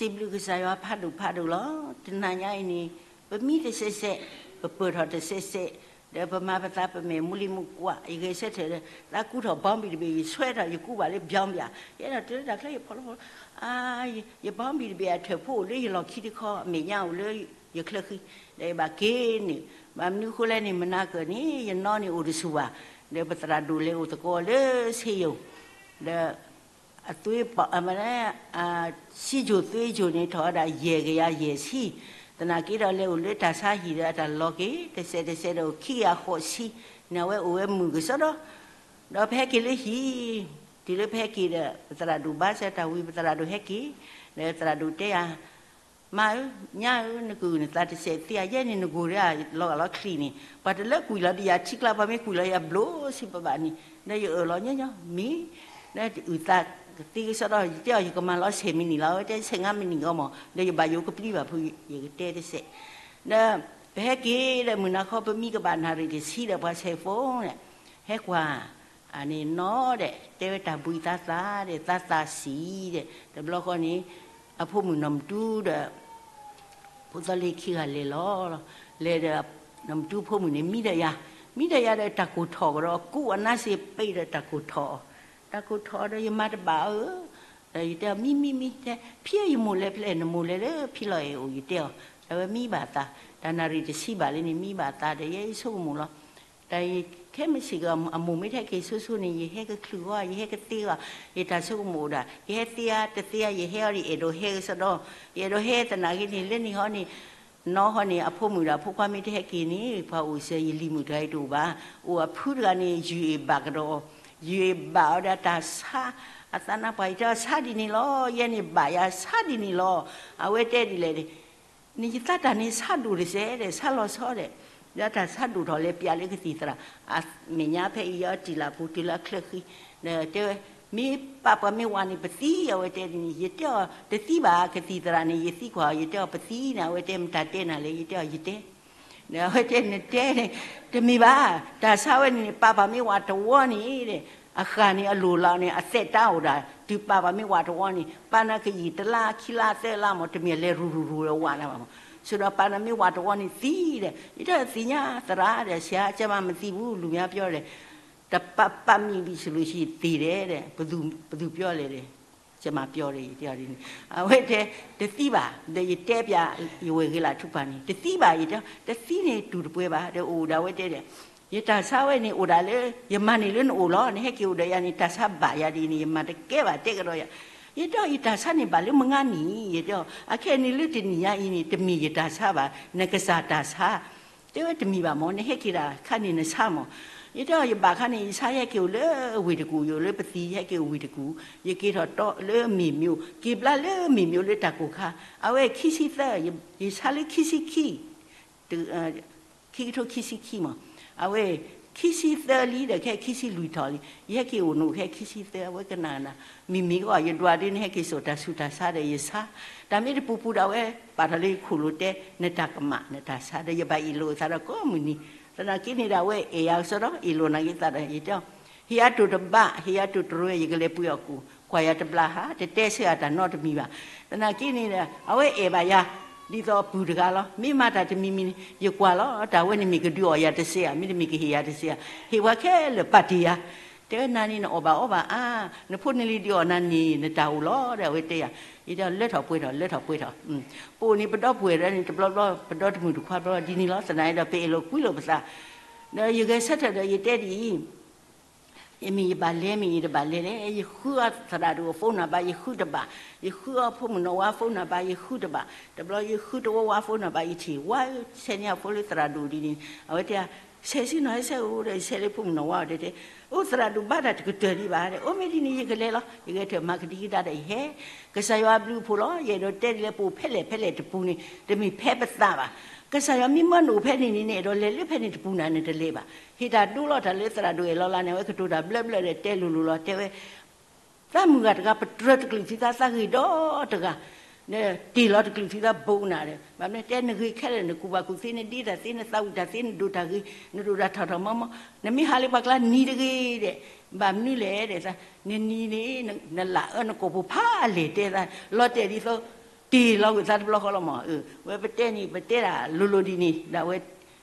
စံးဘျုးကစၢ်ယွၤဖးဒိၣ်ဖးဒိၣ်လီၤ. တနၤညါအံၤန့ၣ် ပမံတစဲးစဲး, ပပၢၢ်ထီၣ်တစဲးစဲး, ဒီးပမၤပသးပမဲာ်မူလံမူကွၢ်, ယဂဲၤဆၢထၢၣ်ဒီး သးကူထီၣ်ဘီဘံၣ်တဘ့ၣ်, ယဆွဲထီၣ်ယကူဘၣ်လၢဘီဘံၣ်ဧါ, ယအဲၣ်ဒိးတုၤလၢတၢ်ချၢယဖီလီၤဖီလီၤ, ယဘီဘံၣ်တဘ့ၣ်အထၢၣ်ဖိအိၣ်လၢယလီၢ်ခံတခီ, အမဲာ်ညါအိၣ်လၢယချၢဃံ, ဒီးယဘၣ်က့ၤန့ၣ်, ဘၣ်မနုၤအဃိလဲၣ်န့ၣ် မနၤကၢၢ်န့ၣ် ယနီၢ်န့ၣ်အိၣ်တဆူၣ်ဘၣ်, ဒီးပသရၣ်ဒိၣ်လဲၤအိၣ်သကိးလၢစ့ယိၤ, ဒီး အသွေးပေါင်, အမ, စံစိၤသွေးစိၤန့ၣ် ထီၣ်ဝဲဒၣ်ယဲၢ်ကယၤယဲၢ်ဆံ, သနာ်က့ဒီးလဲၤအိၣ်လၢတၢ်ဆါဟံၣ်ဒီးအတၢ်လီၤက့ၤ, တစဲးတစဲးဒီးအိၣ်ခံကယၤဃိးဆံ, န့ၣ်အဝဲအိၣ်ဝဲမုာ်ကစီဒီ, ဒီးပဟဲက့ၤလၢဟံၣ်, တုၤလၢပဟဲက့ၤဒီး ပသရၣ်ဒိၣ်ဘါစၢၤတၢ်ဝံၤ ပသရၣ်ဒိၣ်ဟဲက့ၤ, ဒီးသရၣ်ဒိၣ်တဲယၤ မါဧၢ, ညါဧၢ, နကအုၣ်နသးတစဲးသ့ဧါ, ယဲန့ၣ်နဂိၢ်ဒၣ် လီၤဂာ်လီၤချံန့ၣ်, ပှၤတလၢကွံာ်လီၤဒီးယၤထံကျါ, ပှၤမ့ၢ်ကွံာ်လီၤယၤဘျိးဆံးဘၣ်ဘၣ်န့ၣ်, ဒီးယအၢၣ်လီၤညီညီ, မ့ၢ်, ဒီးအုၣ်သးသ့ကစီဒီ, ယတဲအီၤ ယကမၤလီၤဆဲးမံးနံးလီၤ, အဝဲတဲဆဲးငါးမံးနံးအီၤမး, ဒီးယဘၣ်ယိၣ်ကပျံၤဘၣ်ဖု, ယကတဲတစဲး, ဒီးပဟဲက့ၤဒီးမုၢ်နၤခီပမံကဘၣ်နၣ်ရံၣ်တဆံဒီးပှၤဆဲးဖိန့ၣ်, ဟဲကွၢ် အန့ၣ်နီၢ်ဒီး တဲဝဲတၢ်ဘှံးသးသးဒီး သးသးဆံးဒီး တဘျီဃီန့ၣ် အဖိမုၣ်နီၢ်မတူဒီး ဖိသီလ့ခံဂၤလဲၤလီၤ, လဲၤဒီး နီၢ်မတူဖိမုၣ်န့ၣ် မံဒီးယၤ, မံဒီးယၤဒီးတၢ်ကိၢ်ထီၣ်ကဒီး ကူအနါစ့ပ့ဒီးတၢ်ကိၢ်ထီၣ်, တၢ်ကိၢ်ထီၣ်ဒီးယမၤတဘၣ်ဧၢ, ဒီးယတဲအီၤ မံမံမံ, တဲဖံယမိၢ်လဲၤဖဲလဲၣ်, နမိၢ်လဲၤလၢဖံလီၤအဲၣ်အိၣ် ယတဲအီၤ, အဝဲမံဘၣ်သး, တၢ်နၣ်ရံၣ်တဆံဘၣ်လံန့ၣ် မံဘၣ်သးဒီး ယဲယဆိကမိၣ်လီၤ တၢ်ခဲမုၢ်ဆ့ၣ်ကီး အမိၢ်မ့ၢ်တဟဲက့ၤဆိဆိန့ၣ် ယဟဲကချုးဂီၤ ယဟဲကသ့ဂီၤ, ယတၢ်ဆိကမိၣ်အိၣ်ဒၣ် ယဟဲသ့ဧါတသ့ဧါ ယဟဲအီၤဒီး ယအဲၣ်ဒိးဟဲကစီဒီ, ယအဲၣ်ဒိးဟဲသနာ်က့န့ၣ် လၢန့ၣ်ဟီန့ၣ် နီၢ်ဟီန့ၣ် အဖိမုၣ်ဒီးအဖိခွါမ့ၢ်တဟဲက့ၤန့ၣ် ပှၤအိၣ်စၢၤယလံၤမုၣ်တဂၤအံၤတအိၣ်ဘၣ်, အိၣ်အဖုတဂၤန့ၣ် ယုၢ်အ့ၣ်ဘၣ်ကဒီး, ယုၢ်အ့ၣ်ဘၣ်အီၤဒီးတၢ်ဆါ, အသးနါပှၢ် ယတဲအီၤဆါဒ်န့ၣ်လီၤ, ယဲန့ၣ်ဘၣ်ယၤဆါဒ်န့ၣ်လီၤ, အဝဲတဲဒ်လဲၣ်န့ၣ် န့ၣ်ယသးတၢ်န့ၣ်ဆါဒိၣ်တစဲးဒီး ဆါလီၤဆီဒီး, ဒီးတၢ်ဆါဒိၣ်ထီၣ်လဲၤပျးလၢကသံၣ်သရၣ်, အမဲာ်ညါဖဲအံၤအီၤတံၢ်လၢ်ပူၤ တုၤလၢအချၢဃံ, ဒီးတဲဝဲ, မ့ၢ်ပာ်ပှၤမ့ၢ်ဝးန့ၣ် ပသံ, အဝဲတဲန့ၣ် ယတဲအီၤ တသံဘၣ် ကသံၣ်သရၣ်န့ၣ် ယသံကွၢ်အီၤ ယတဲအီၤပသံန့ၣ် အဝဲတဲမတၤတဲနၤလဲၣ် ယတဲအီၤယတဲ အဝဲတဲနတဲန့ၣ် တမ့ၢ်ဘၣ်, တၢ်ဆါဝဲန့ၣ်န့ၣ် ပာ်ပှၤမ့ၢ်ဝးတဝီန့ၣ်ဒီး အဃၢ်န့ၣ်အလိၤလီၤန့ၣ် အသက်တမ်းအိၣ်ဒၣ် တုၤပာ်ပှၤမ့ၢ်ဝးတဝီန့ၣ် ပာ်နၤကယံာ်တလါခံလါသၢလါမး တမ့ၢ်လဲၤရူၤရူၤရူၤဒီးဝးနၤဘၣ်မး, ဆိဒီးပာ်နၤမ့ၢ်ဝးတဝီန့ၣ်သံဒီး ယတဲသ့ၣ်ညါသရၣ်ဒီး ဆရာ ကျမမသိဘူး လူများပြောတယ် တပာ်ပာ်မံၤဘံၣ်စလိၤဆံးသ့ၣ်ဒီး ဘယ်သူပြောလဲၣ် ကျမပြောတယ် ယတဲအီၤဒ်န့ၣ် အဝဲတဲ တသံဘၣ် ဒီးယတဲပျး ယဝဲၢ်ဂ့ၤလးထူပၢ်န့ၣ် တသံဘၣ် ယတဲ တသံန့ၣ် တူၢ်တပှဲၤဘၣ် ဒီးအိၣ်ဒၣ်ဝဲတဲဒီး ယတၢ်ဆါဝဲန့ၣ် အိၣ်ဒၣ်လၢ ယမၤန့ၢ်လၢနအိၣ်လီၤ နဟဲက့ၤအိၣ်ဒီးယၤန့ၣ် တၢ်ဆါဘၣ်ယၤဒ်အံၤန့ၣ် ယမၤတကဲဘၣ် တဲကဒီးယၤ ယတဲအီၤ ယတၢ်ဆါန့ၣ် ဘၣ်လၢမုၢ်ငါနံၤ ယတဲအီၤ အခဲအံၤန့ၣ်လၢတနံၤညါအံၤန့ၣ် တမ့ၢ်ယတၢ်ဆါဘၣ် နကစၢ်တၢ်ဆါ တဲဝဲတမ့ၢ်ဘၣ်မး နဟဲက့ၤဒၣ်ခါန့ၣ်နဆါမး ယတဲအီၤ ယဘၣ်ခါန့ၣ် ယဆါယဟဲက့ၤအိၣ်လၢဝ့ၢ်တကူၣ် ယအိၣ်လၢပသံ ယဟဲက့ၤအိၣ်ဝ့ၢ်တကူၣ် ယက့ၤထီၣ်တီလၢမ့ၢ်မျိး က့ၤဘျါလၢမ့ၢ်မျိးလၢတၢ်ကိၢ်ခါ အဝဲခံဆံသၢ ယဆါလၢခံဆံခံ ခံကထိခံဆံခံမး အဝဲ ခံဆံသၢလံဒီး ခဲခံဆံလွံၢ်ထီၣ်လံ ယဟဲက့ၤအိၣ်နအိၣ်ခဲခံဆံသၢ အဝဲကနၣ်နၤ မ့မ့ၢ်ကီး ယဒွးဒ်န့ၣ် ဟဲက့ၤစိာ်တၢ်ဆူးတၢ်ဆါဒီးယဆါ တၢ်မ့ၢ်တပူၤပူၤဒီး အဝဲပာ်ထီၣ်လၢယခိၣ်လိၤတဲ နတၢ်ကမၣ် နတၢ်ဆါဒီး ယဘၣ်အ့ၣ်လိာ်အသးဒီးကိးမုၢ်နံၤ သနာ်က့န့ၣ်ဒီး အဝဲအဲၣ်ယၤကစီဒီ အ့ၣ်လိာ်နာ်က့သးဒီး ယတဲအီၤ ဟ့ၣ်ယၤတိၢ်တဘၣ် ဟ့ၣ်ယၤတိၢ်တရၢ ယကလဲၤပှ့ၤအီၣ်ကူၣ် ကွၢ်ယၤတဘျါဟါ တတဲဆၢယၤတၢ်နီတမံၤဘၣ် သနာ်က့န့ၣ်ဒီး အဝဲအဲၣ်ဘၣ်ယၤ ဒ်သိးအပုၢ်တဂၤလီၤ မ့ၢ်မၤတၢ်တမံၤမံၤန့ၣ် ယကွၢ်လီၤ တၢ်ဝဲန့ၣ်မ့ၢ်ကဒုးအီၣ်ယၤတစဲးဧါ မ့တမ့ၢ်ကဟ့ၣ်ယၤတစဲးဧါ ဟ့ၣ်ပှၤခဲလၢာ်ပာ်တ့ၢ်ယၤ တဲဝဲနၤန့ၣ် နအီၣ်ဘၣ်အီဘၣ်အါ နဖိနလံၤဒုးအီၣ်နၤန့ၣ် နတၢ်အိၣ်လီၤ ဒီးအဝဲတဲယၤ ယတဲအီၤ လၢထီၣ်ပှဲၤထီၣ် လၢထီၣ်ပှဲၤထီၣ် ပအိၣ်န့ၣ် ပဒီပုၢ်ဝဲၢ်ဒီးန့ၣ် တဘျီဘျီ ပဒီတမုၢ်တခွါဘျီ ဒ်န့ၣ်လီၤ သနာ်က့ဒီး ပအ့ၣ်လိာ်ကွံလိာ်ပသး ဒီးယဂဲၤဆၢထၢၣ်ဒီး ယတဲဒ်အံၤ ယမ့ၢ်ယဘၣ်လဲၤမ့ၢ်ယတဘၣ်လဲၤလဲၣ် ယဃုအီၤသရၣ်ဒိၣ်အဖိနၢ်ဘၣ် ယဃုတဘၣ် ယဃုအီၤဖိမုၣ်နီၢ်ဝါဖိနၢ်ဘၣ် ယဃုတဘၣ် တဘျီယဃုတဝီဝါဖိနၢ်ဘၣ် ယထံၣ်ဝါဧၢ ဆဲးန့ၢ်အဖိလၢသရၣ်ဒိၣ်ဒ်န့ၣ် အဝဲတဲ ဆဲးဆ့နီၤ ဟဲဆဲးအိၣ်ဒီး ယဆဲးလၢဖိမုၣ်နီၢ်ဝါအီၤတဲတဲ အိၣ်သရၣ်ဒိၣ်ဘါတၢ်တကတၢၢ်ဒံးဘၣ်ဒီး အိၣ်မ့ၢ်ဒ်န့ၣ် ယကလဲၤလီၤ ယဂဲၤထၢၣ်မၤကဒံကဒါဒီးယဟဲ ကစၢ်ယွၤအဘျုးအဖှိၣ်လီၤ ယအဲၣ်ဒိးတဲဒ်လဲၣ် ပအိၣ်ဖဲလဲၣ်ဖဲလဲၣ်တပူၤန့ၣ် တမ့ၢ်ဖဲပသးဘၣ် ကစၢ်ယွၤမ့ၢ်မၢနအိၣ်ဖဲန့ၣ်န့ၣ် နအဲၣ်ဒိးလဲၤလၢဖဲန့ၣ်တပူၤနၤ နတလဲၤဘၣ် ဟ့ၣ်တၢ်ဒိလီၤတၢ်လၢသရၣ်ဒိၣ်အဲၣ်လီၤလၢန့ၣ် အဝဲကတိၤတၢ်ဘျၢဘျၢဒီးတဲလိၤလိၤလီၤ တဲဝဲ သးမုၢ်ဂၤတဂၤ ပတြၢၤတကလုာ်သုသးသးဂ့ၤဒီးတဂၤ တဲလီၤတကလုာ်သုသးဘိးနၤဒီး ဘၣ်မနုၤတဲနဂ့ၤခဲလၢာ် နကူၣ်ဘၣ်ကူၣ်သ့ နဒ့တၢ်သ့ နသးဝံၣ်တၢ်သ့ နဒိၣ်တၢ်ဂ့ၤ နဒိၣ်တၢ်ထီၣ်ထီၣ်မီမီ နမ့ၢ်ဟးလၢပှၤကျါနံၤတဂ့ၤဒီး ဘၣ်မနုၤလဲၣ်ဒီး နနံၤန့ၣ် နလၢအၢနကိာ်ပူၤဖးလဲၢ်တဲသး လီၤတဲာ်ဒ်သိး တ့ၢ်လီၤကွံာ်သးတဘျီဃီလီၤမး, ဝဲပတဲန့ၣ် ပတဲဒၣ်လိၤလိၤဒ်န့ၣ် ဒီးအဝဲ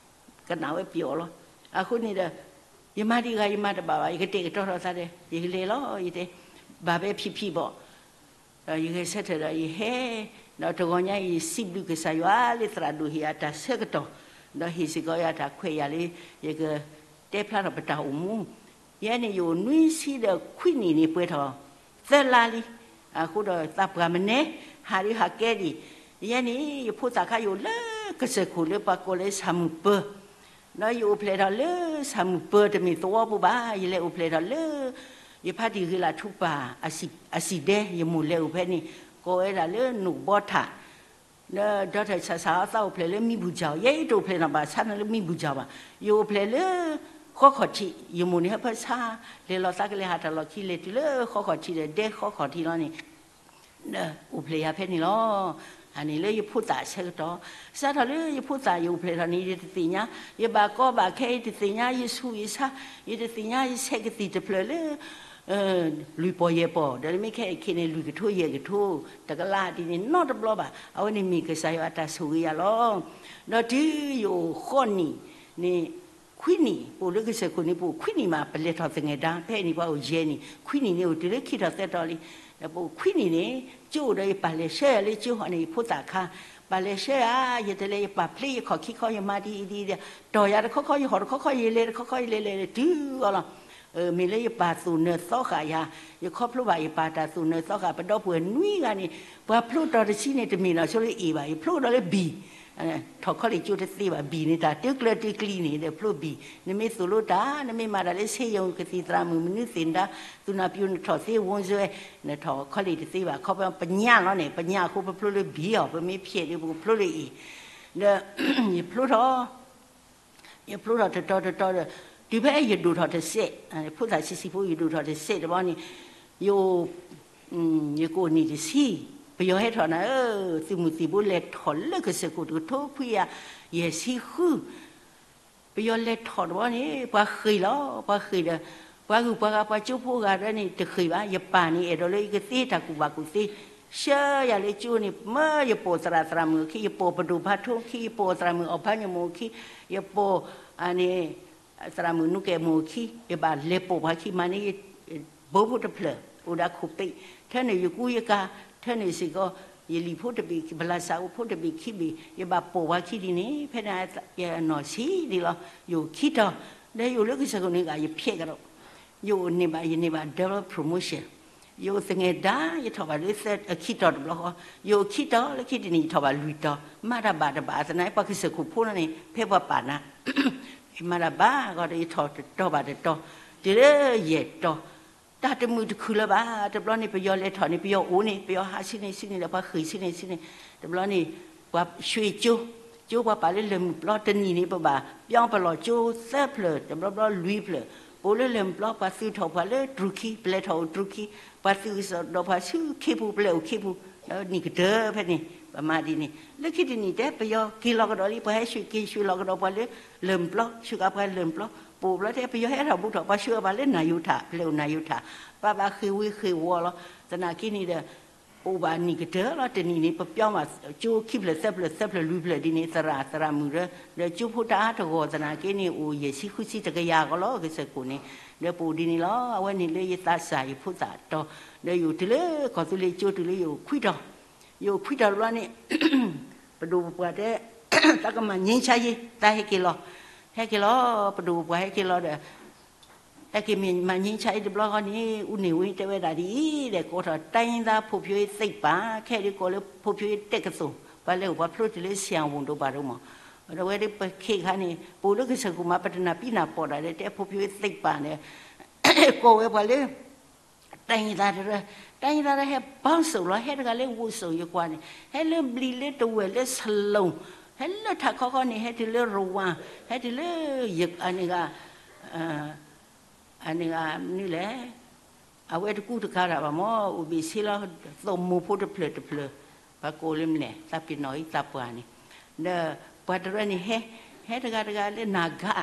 ကနၣ်ဝဲပျီၤလီၤ. အဃိန့ၣ်ဒီး ယမၤဒံးဂၤ ယမၤတဘၣ်ဘၣ်, ယကတဲာ်ကတီၤထီၣ်သးဒီး ယကလဲၤလီၤ ယတဲ, ဘၣ်ပဲဖံးဖံးဘၣ် ဒီးယဂဲၤဆၢထၢၣ်ဒီးယဟဲ, ဒီးတဂီၤညါအံၤ ယစံးဘျုးကစၢ်ယွၤလၢသရၣ်ဒိၣ်ဟ့ၣ်အတၢ်ဆၢကတီၢ်, ဒီးဟ့ၣ်စ့ၢ်ကီးယၤတၢ်ခွဲးယာ်လၢ ယကတဲဖျါထီၣ်ပတၢ်အိၣ်မူ. ယဲန့ၣ်ယအိၣ်နွံဆံဒီးခွံနံၣ်န့ၣ် ပှဲၤထီၣ်သၢလါလံ. အဃိဒီးသးပှၢ်မနဲ ဟးဒုးဟးကဲဒံး. ယဲန့ၣ် ယဖိသၣ်ခါယအိၣ်လၢကစၢၢ်ခိၣ်လၢပှၤကိးလၢဆၣ်မုၢ်ပၢၤ ဒီးယအိၣ်ဖျဲၣ်ထီၣ်လၢဆၣ်မုၢ်ပၢၤတမ့ၢ်သဝီပူၤဘၣ်, ယလဲၤအိၣ်ဖျဲၣ်ထီၣ်လၢ ယဖါတံၢ်ဂ့ၤလးထူပၢ် အစံၣ်ဒဲ ယမိၢ်လဲၤအိၣ်ဖဲန့ၣ် ကိးဝဲဒၣ်လၢနိၣ်ဘီထး, ဒီးဒီးထၢၣ်ဆၣ်ဆၣ်အသးအိၣ်ဖျဲၣ်လၢမံဘူၣ်ကၠီၣ်, ယဲအံၤတအိၣ်ဖျဲၣ်နီၣ်ဘၣ်ဆါန့ၣ်လၢမံဘူၣ်ကၠီၣ်ဘၣ်, ယအိၣ်ဖျဲၣ်လၢဃီခီၣ်ထံး, ယမိၢ်န့ၣ်ဟဲဖၢဆါ, လဲၤလီၤသးကလဲၤဟးတၢ်လီၢ်ခံ လဲၤတုၤလၢဃီခီၣ်ထံးဒီးဒဲဃီခီၣ်ထံးလီၤန့ၣ် အိၣ်ဖျဲၣ်ယၤဖဲန့ၣ်လီၤ. အန့ၣ်လၢယဖိသၣ်အဆၢကတီၢ်, စးထီၣ်လၢယဖိသၣ်ယအိၣ်ဖျဲၣ်ထီၣ်န့ၣ် ယတသ့ၣ်ညါ, ယဘၣ်ကီဘၣ်ခဲ ယတသ့ၣ်ညါ ယဆူးယဆါ, ယတသ့ၣ်ညါ ယဆဲးကသံၣ်တဖျၢၣ်လၢ လွံၢ်ပီၢ်ယဲၢ်ပီၢ်, ဒီးမ့ၢ်ခဲအံၤခဲအံၤန့ၣ် လွံၢ်ကထိယဲၢ်ကထိ, တကလးဒ်န့ၣ်နီတဘျီဘၣ်. အဝဲန့ၣ်မ့ၢ်ကစၢ်ယွၤအတၢ်ဆိၣ်ဂ့ၤယၤလီၤ. ဒီးတုၤယအိၣ်ဃိးနံၣ်န့ၣ် ခွံနံၣ်, ပအိၣ်လၢကစၢၢ်ခိၣ်န့ၣ် ပအိၣ်ခွံနံၣ်မး ပလဲၤထီၣ်သငဲၤဒါ, ဖဲအံၤန့ၣ် ပှၤအိၣ်ယဲၢ်နံၣ်, ခွံနံၣ်န့ၣ်အိၣ်တုၤလၢခံထီၣ်သၢထီၣ်လံ. ဒီးပအိၣ်ခွံနံၣ်န့ၣ် ကၠိအိၣ်ဒီးယပာ်လဲၤဆှၢယၤလၢကၠိဃီန့ၣ် ယဖိသၣ်ခါ, ပာ်လဲၤဆှၢယၤ, ယတလဲၤ ယပာ်ဖျ့ယခီၣ်ခံခီ ယမၤဒ်အံၤဒ်အံၤဒီး တီၢ်ယၤတခီခီ ယဟီၣ်တခီခီ ယလဲၤတခီခီ ယလဲၤလဲၤလဲၤတုၤအီၤလီၤ. မ့ၢ်လၢယပာ်သိၣ်နၢၤသီဃာ်ယၤ, ယခီဖျိဘၣ်ယပာ်တၢ်သိၣ်နၢၤသီဃာ်, ပဒီပုၢ်ဝဲၢ်နွံဂၤန့ၣ် ပှၤဖျိတီၤတဆံန့ၣ် တမ့ၢ်နီၢ်ဆိလၢအ့ၣ်ဘၣ်, ယဖျိဒီးလၢဘံၣ် ထီၣ်ခီလ့ၣ်ကၠိတသ့ဘၣ်, ဘံၣ်န့ၣ် တၢ်တကျၢၤတကျံၤန့ၣ်ဒီးဖျိဘံၣ်, နမ့ၢ်သိၣ်လိတၢ်, နမ့ၢ်မၤတၢ်လၢ ဆေးရုံ ကသံၣ်သရၣ်မုၣ် မနုၤသ့ၣ်ဒါ သူနာပြု နထီၣ်သ့ ဝိုင်းဆွဲ, နထီၣ်ခီလ့ၣ်တသ့ဘၣ်, ခီပညီပညၣ်လီၤန့ၣ်, ပညၣ်အဃိပဖျိလၢဘံၣ်အီၤ, ပမ့ၢ်ဖျဲးဒီးပကဖျိလၢအ့ၣ်, ဒီး ယဖျိထီၣ် ယဖျိထီၣ်တတီၤတတီၤဒီး တုၤဖဲယဒိၣ်ထီၣ်တစဲး, ဖိသၣ်ဆံးဆံးဖိ ယဒိၣ်ထီၣ်တစဲးတဘျီန့ၣ်, ယအိၣ် ယကအိၣ်နံၣ်တဆံ, ပယီၤဟဲထီၣ်နၤဧၢ, သုးမုၢ်သံၣ်ဘိလဲၤထီၣ်လၢကစၢၢ်ခိၣ်တကထိခွံကယၤယဲၢ်ဆံဃု, ပယီၤလဲၤထီၣ်တဘျီန့ၣ် ပှၤဃ့ၢ်လီၤ, ပှၤဃ့ၢ်ဒီး ပှၤဂုၤပှၤဂၤ ပှၤကၠိဖိဂၤဒီးန့ၣ် တဃ့ၢ်ဘၣ်, ယပၢ်န့ၣ် အဲၣ်ဒိးလၢယကသ့တၢ်ကူၣ်ဘၣ်ကူၣ်သ့, ဆှၢယၤလၢကၠိန့ၣ် မၢယပိာ်သရၣ်သရၣ်မုၣ်အခံ, ယပိာ်ပဒိၣ်ဖးထူအခံ, ယပိာ်သရၣ်မုၣ်အီၣ်ဖးညိၣ်မိၢ်အခံ, ယပိာ် အန့ၣ် သရၣ်မုၣ်နူကဲမိၢ်အခံ, ယဘၣ်လဲၤပိာ်ပှၤခံမးန့ၣ်, ဘိဖိတဖျၢၣ် အိၣ်ဒီးခိၣ်ပ့း, ထဲန့ၣ်ယကူယကၤ, ထဲန့ၣ်စ့ၢ်ကီး ယလံာ်ဖိတဘ့ၣ် ဘလၣ်စးအိၣ်ဖိတဘ့ၣ်ခံဘ့ၣ်, ယဘၣ်ပိာ်ပှၤခံဒ်န့ၣ်, ဖဲန့ၣ်ယနီၢ်ဆံးဒံးလီၤ, ယအိၣ်ခံတီၤ, ဒီးယအိၣ်လၢကစၢၢ်ခိၣ်န့ၣ်ဂ့ၤ ယဖျဲးကဒီး, ယအိၣ်န့ၢ်ဘၣ် ယန့ၢ်ဘၣ် double promotion, ယအိၣ်သငဲၤဒါ ယထီၣ်ဘၣ်လၢသၢ အခံတီၤတဘျီဃီ, ယအိၣ်ခံတီၤ လၢခံတနံၣ် ယထီၣ်ဘၣ်လွံၢ်တီၤ, မၤတၢ်ဘၣ်တဘၣ်သနာ်က့ ပှၤကစၢၢ်ခိၣ်ဖိန့ၣ် ဖဲပှၤပာ်နၤ ယမၤတၢ်ဘၣ်ဂီၢ်ဒီး ယထီၣ်တတီၤဘၣ်တတီၤ, တုၤလၢယဲၢ်တီၤ, တၢ်တမုာ်တခုၣ်လၢၤဘၣ်, တဘျီန့ၣ် ပယီၤလဲၤထီၣ်န့ၣ် ပယီၤအိၣ်န့ၣ် ပယီၤဟးဆူန့ၣ်ဆူန့ၣ်ဒီး ပှၤဃ့ၢ်ဆူန့ၣ်ဆူန့ၣ်, တဘျီန့ၣ် ပှၤရွှေကၠိ, ကၠိပှၤပာ်လၢလၢၢ်မုၢ်ပျီ, တနံၣ်န့ၣ် ပဘၣ်ပျီပလီၢ်ကၠိသၢဖျၢၣ်, တဘျီဘျီလွံၢ်ဖျၢၣ်, ပအိၣ်လၢလၢၢ်မုၢ်ပျီ ပှၤသုးထီၣ်ပှၤလၢတြူၤခံ, ပလဲၤထီၣ်အိၣ်တြူၤခံ, ပှၤသုးကစီၣ်ဒီးပှၤဆူခ့ပူၤ ပလဲၤအိၣ်ခ့ပူၤ, ဒီးနံၣ်ကတၢၢ်ဖဲန့ၣ် ပမၤဒ်န့ၣ်, လၢခံတနံၣ်တဲ ပယီၤက့ၤလီၤကဒီးလံ, ပှၤဟဲရွှေ့က့ၤရွှေ့လီၤကဒီးပှၤလၢလၢၢ်မုၢ်ပျီ, ဆူကၤပှၤလၢၢ်မုၢ်ပျီ, ပအိၣ်ဘျီတဲ ပယီၤဟဲထီၣ်ဘူးထီၣ် ပှၤဆှၢပှၤလၢနၢ်ယိၤထၣ်, ပလဲၤအိၣ်နၢ်ယိၤထၣ်, ပဘၣ်ဃ့ၢ်ဝ့ၤဃ့ၢ်ဝီၤလီၤ, သနာ်က့န့ၣ်ဒီး ပအိၣ်ဘၣ်နံၣ်ကတၢၢ်လီၤ, တနံၣ်န့ၣ် ပပျီမး ကၠိခံဖျၢၣ်သၢဖျၢၣ် သၢဖျၢၣ်လွံၢ်ဖျၢၣ်ဒ်န့ၣ် သရၣ်သရၣ်မုၣ်ဒီး ဒီးကၠိဖိတၢ်အါတဂီၢ် သနာ်က့န့ၣ် အိၣ်ယဲၢ်ဆံဃုဆံတကယၤဃီလီၤ ကစၢၢ်ခိၣ်န့ၣ်, ဒီးပအိၣ်ဒ်န့ၣ်လီၤ, အဝဲန့ၣ်လၢယသးစၢ်ယဖိသၣ်တီၤ, ဒီးယအိၣ်တုၤလၢကီၢ်သူလ့ၤကၠိတုၤလၢယအိၣ်ခွံတီၤ, ယအိၣ်ခွံတီၤတဘျီန့ၣ် ပဒိၣ်ပပှၢ်တဲ တၢ်ကမၤငြိမ်းချမ်းရေး, တၢ်ဟဲက့ၤလီၤ, ဟဲက့ၤလီၤ, ပဒိၣ်ပပှၢ်ဟဲက့ၤလီၤဒီး ဟဲက့ၤမၤငြိမ်းချမ်းရေးတဘျီဃီန့ၣ် ဦးနေဝင်းတဲဝဲဒၣ်ဒ်အံၤ, ဒီးကိးထီၣ် တိုင်းရင်းသားဖွံ့ဖြိုးရေးသိပ္ပံ, ခဲအံၤဒုးကိးလၢ ဖွံ့ဖြိုးရေးတက္ကသိုလ်, ပှၤလဲၤအိၣ်ပှၤဖျိတုၤလၢ ဆရာဝန် တို့ဘာတို့မး, ဒီးဝဲဒၣ်ပခဲခါန့ၣ် ပအိၣ်လၢကစၢၢ်ခိၣ်မး ပတနၢ်ပံနၢ်ပီၣ်ဒၣ်ဒီး တဲ ဖွံ့ဖြိုးရေးသိပ္ပံ န့ၣ် ကိးဝဲပှၤလၢ တိုင်းရင်းသားတရၢ, တိုင်းရင်းသားတရၢ ဟဲပၢၣ်စိၣ်လီၤ, ဟဲတဂၤလၢဝူစိၣ် ယကွၢ်န့ၣ်, ဟဲလၢဘျံးလၢတဝဲၢ်လၢစလူၣ်, ဟဲလၢထးခီခီန့ၣ် ဟဲတုၤလၢရဝၢၣ်, ဟဲတုၤလၢ အန့ၣ်ဂၤ အန့ၣ်ဂၤမနုၤလဲၣ်, အဝဲတကူတကၤတၢ်ဘၣ်မး, အိၣ်ဘ့ၣ်ဆ့လီၤ, သိၣ်မိၢ်ဖိတဖျၢၣ်တဖျၢၣ်, ပှၤကိးလၢမလဲၣ် သးပ့ၤနီၣ်အံၤသးပှၢ်န့ၣ်, ဒီးပှၤတရၢန့ၣ်ဟဲ, ဟဲတဂၤတဂၤလၢနၤဂၤ,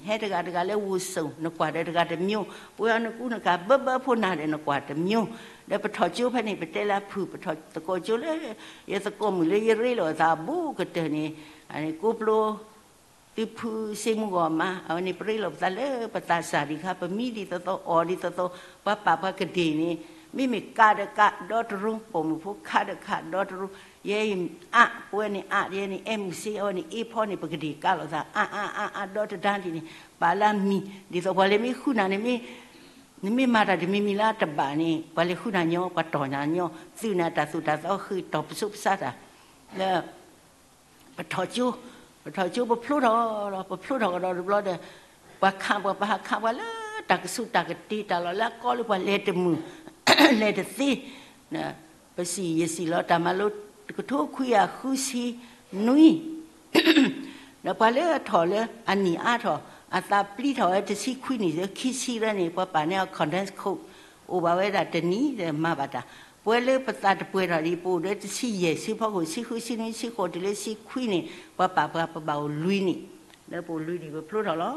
ဟဲတဂၤတဂၤလၢဝူစိၣ်, နကွၢ်ဒီးတဂၤတမျိုး, ပှၤနကူနကၤဘၢဘၢဖိနၤဒီးနကွၢ်တမျိုး ဒီးပထီၣ်ကၠိဖဲန့ၣ် ပတဲလၢအဖုၣ် ပထီၣ်သကိးကၠိလၢ ယသကိးမုၣ်လၢယရ့လိာ်အသးဘူးကတၢၢ်န့ၣ် ကိးပျိ သုဖုစ့မူဂီၢ်မါ အဝဲန့ၣ်ပရ့လိာ်ပသးလၢပသးစၢ်ဒံးခါ ပမံဒ်သိးသိး အီၣ်ဒ်သိးသိး ပှၤပာ်ပှၤကဒ့ၣ်န့ၣ် မ့မ့ၢ်ကးဒီးကးဒီတရူး ပိာ်မုၣ်ဖိခးဒီးခးဒီတရူး ယဲအံၤအါ ပဝဲန့ၣ်အါ ယဲန့ၣ် အဲၣ်မုၢ်စ့ အဝဲန့ၣ်အ့ဖီန့ၣ် ပကဒ့ၣ်ကးလိာ်သး အါအါအါအါ ဒီတဒါဒ်န့ၣ် ပာ်လၢအမံၤ ဒ်သိးပှၤလဲၤမ့ၢ်ဃုနၤန့ၣ် နမ့ၢ်မၤတၢ်တမံၤမံၤလၢတဘၣ်န့ၣ် ပှၤလဲၤဃုနၤညီ ပှၤတီၢ်နၤညီ သုးန့ၣ်တၢ်သိၣ်တၢ်သီဃ့ၢ်တီၢ်ပစိပစးတၢ် လၢ ပထီၣ်ကၠိ, ပထီၣ်ကၠိပဖျိထီၣ်လီၤ. ပဖျိထီၣ်ကဒီးတဘျီဒီး ပှၤခးပှၤ ပဟးခးပှၤလၢတၢ်ကဆူးတၢ်ကတ့ၤ တၢ်လီၢ်လၢအကီလၢပှၤလဲၤတမုာ် လဲၤတသ့ ပစံၣ် ယစံၣ်လီၤတၢ်မၤလိ တကထိခွံကယၤဃုဆံနွံ ဒီးပှၤလၢအထီၣ်လၢအနံၣ်အါထီၣ် အသးပျံၤထီၣ်ဝဲတဆံခွံနံၣ် ခံဆံရၢန့ၣ် ပှၤပာ်န့ၢ်အီၤ condensed code အိၣ်ဘၣ်ဝဲဒၣ်တနံၣ်ဒီးမၤဘၣ်တၢ် ပဝဲလၢပသးတပှဲၤထီၣ်ဒံး ပအိၣ်ဒီးတဆံယဲၢ်ဆံဖီခိၣ် ဆံဃု ဆံနွံ ဆံဃိး တုၤလၢဆံခွံန့ၣ် ပှၤပာ်ပှၤ ပဘၣ်အိၣ်လွံၢ်နံၣ် လၢပအိၣ်လွံၢ်နံၣ် ပဖျိထီၣ်လီၤ.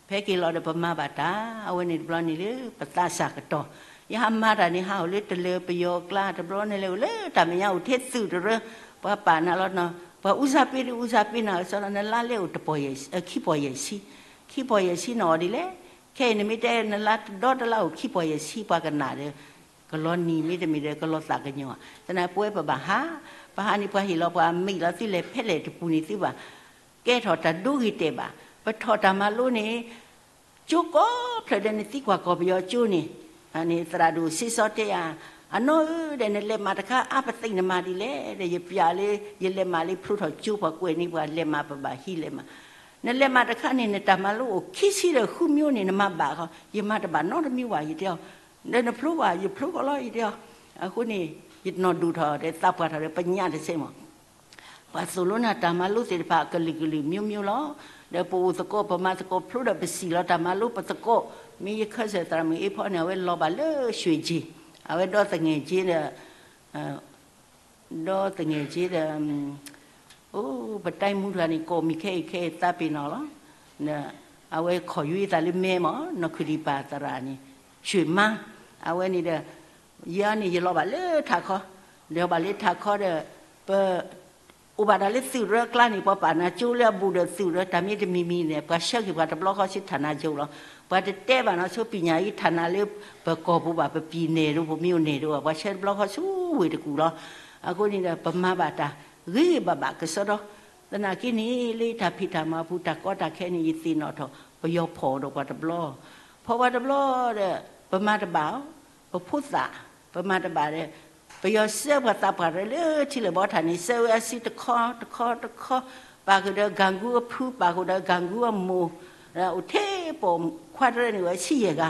ဖဲက့ၤလီၤဒီးပမၤဘၣ်တၢ် အဝဲန့ၣ်တဘျီန့ၣ်လၢပသးစၢ်ကတီၢ် ယဟးမၤတၢ်န့ၣ် ဟးအိၣ်လၢတလၢပယီၤကျါ တဘျီန့ၣ်လဲၤအိၣ်လၢတၢ်မဲာ်ညါ အိၣ်ထဲသုးတရၢ ပှၤပာ်နၤလီၤနီၤ ပှၤအူစၢ်ပ့ၤတအူစၢ်ပ့ၤနၤ ကစီဒီး နလါလဲအိၣ်တပီၢ်ယဲၢ် ခံပီၢ်ယဲၢ်ဆံ ခံပီၢ်ယဲၢ်ဆံနအီၣ်ဒ်လဲၣ် ခဲအံၤနမ့ၢ်တဲနလါတဒီတလါအိၣ်ခံပီၢ်ယဲၢ်ဆံ ပှၤကနၣ်ဒီး ကလီၤနံၤမ့တမ့ၢ်ဒီး ကလီၤသးကညီၤ သနာ်က့ပဝဲပဘၣ်ဟး ပဟးန့ၣ်ပှၤဟ့ၣ်လီၤပှၤအမံၤလီၤ သုလဲၤဖဲလဲၣ်တပူၤန့ၣ်သုဘၣ် ကဲထီၣ်တၢ်ဒိဂ့ၤတဲာ်ဘၣ် ပထီၣ်တၢ်မၤလိန့ၣ် ကၠိကိးဖျၢၣ်ဒီးနသံကွၢ်ကီၢ်ပယီၤကၠိန့ၣ် သရၣ်ဒိၣ်စ့စီတဲယၤ အနီၢ်ဧၢဒီး နလဲၤမးတခါအါပသံးနမၤဒ်လဲၣ်ဒီး ယပျးလၢ ယလဲၤမးလၢဖျိထီၣ်ကၠိပှၤကွဲးန့ၢ်ပှၤလဲၤမးပဘၣ်ဟံးလဲၤမး နလဲၤမးတခါန့ၣ် နတၢ်မၤလိအိၣ်ခံဆံဒီးဃုမျိုးန့ၣ် နမၤဘၣ်ဃီ ယမၤတဘၣ်နီတမံၤဘၣ် ယတဲအီၤ ဒီးနဖျိဘၣ် ယဖျိဃီလီၤ ယတဲအီၤ အဃိန့ၣ် ယတနီၢ်ဒိၣ်ထီၣ်ဒီးသးပှၢ်ထီၣ်ဒီးပညါတစဲးမး ပှၤသိၣ်လိနၤတၢ်မၤလိသ့ၣ်တဖၣ်ကလုာ်ကလုာ်မျိုးမျိုးလီၤ. ဒီးပအိၣ်သကိး ပမၤသကိးဖျိဒီးပစံၣ်လီၤတၢ်မၤလိပသကိး မ့ၢ်ယခၢၣ်စၢၣ်သရၣ်မုၣ်အ့ဖီန့ၣ် အဝဲလီၤဘၣ်လၢရွှ့ၣ်ကၠ့ၣ် အဝဲဒီသငဲၣ်ကၠ့ဒီး ဒီသငဲၣ်ကၠ့ဒီး အိ ပတၢ်မူတဂၤန့ၣ် ကိးမံၤခဲအံၤခဲအံၤသးပ့ၤနီၣ်လီၤ. အဝဲခီၣ်ယွံသးလၢမဲမး နီၢ်ခုၣ်ဒံးပၢ်သရၣ်န့ၣ် ရွှ့ၣ်မါ အဝဲန့ၣ်ဒီး ယၤန့ၣ် ယလီၤဘၣ်လၢထးခီ, လီၤဘၣ်လၢထးခီဒီး ပ အိၣ်ဘၣ်တၢ်လၢသုးရၢကျါန့ၣ် ပှၤပာ်နၤကၠိလၢအဘူးဒီးသုးရၢ တၢ်မ့ၢ်တမံၤမံၤန့ၣ် ပှၤဆှၢက့ၤပှၤတဘျီဃီဆူ ဌာနချုပ် လီၤ. ပှၤတတဲဘၣ်နီၤ ဆူပညာရေးဌာန လၢပကီၢ်ပူၤဘၣ် ပပံၤနဲၣ်ဒိၣ် ပမ့ၢ်အိၣ်နဲၣ်ဒိၣ်ဘၣ် ပှၤဆှၢတဘျီဃီဆူဝ့ၢ်တကူၣ်လီၤ. အဃိန့ၣ်ဒီး ပမၤဘၣ်တၢ်ဂ့ၤဂ့ၤဘၣ်ဘၣ်ကစီဒီ သနာ်က့န့ၣ် လၢယတၢ်ဖံးတၢ်မၤပူၤ တၢ်ကီတၢ်ခဲန့ၣ် ယသ့ၣ်နီၣ်ထီၣ် ပယီၤဖီၣ်ဒီးပှၤတဘျီ, ဖီၣ်ပှၤတဘျီဒီး ပမၤတဘၣ်အီၤ, ပဖိသၣ် ပမၤတဘၣ်ဒီး ပယီၤဆှၢပှၤသးပှၢ်တၢ်လၢထံလၢာ်ဘီထၣ်န့ၣ် ဆှၢဝဲအစုတခီတခီတခီ, ပာ်ဃုာ်ဒီး ကၢၣ်ကူအဖု ပာ်ဃုာ်ဒီး ကၢၣ်ကူအမိၢ်, အိၣ်ထဲပိာ်ခွါတရၢန့ၣ် ဝဲဆံယဲၢ်ဂၤ,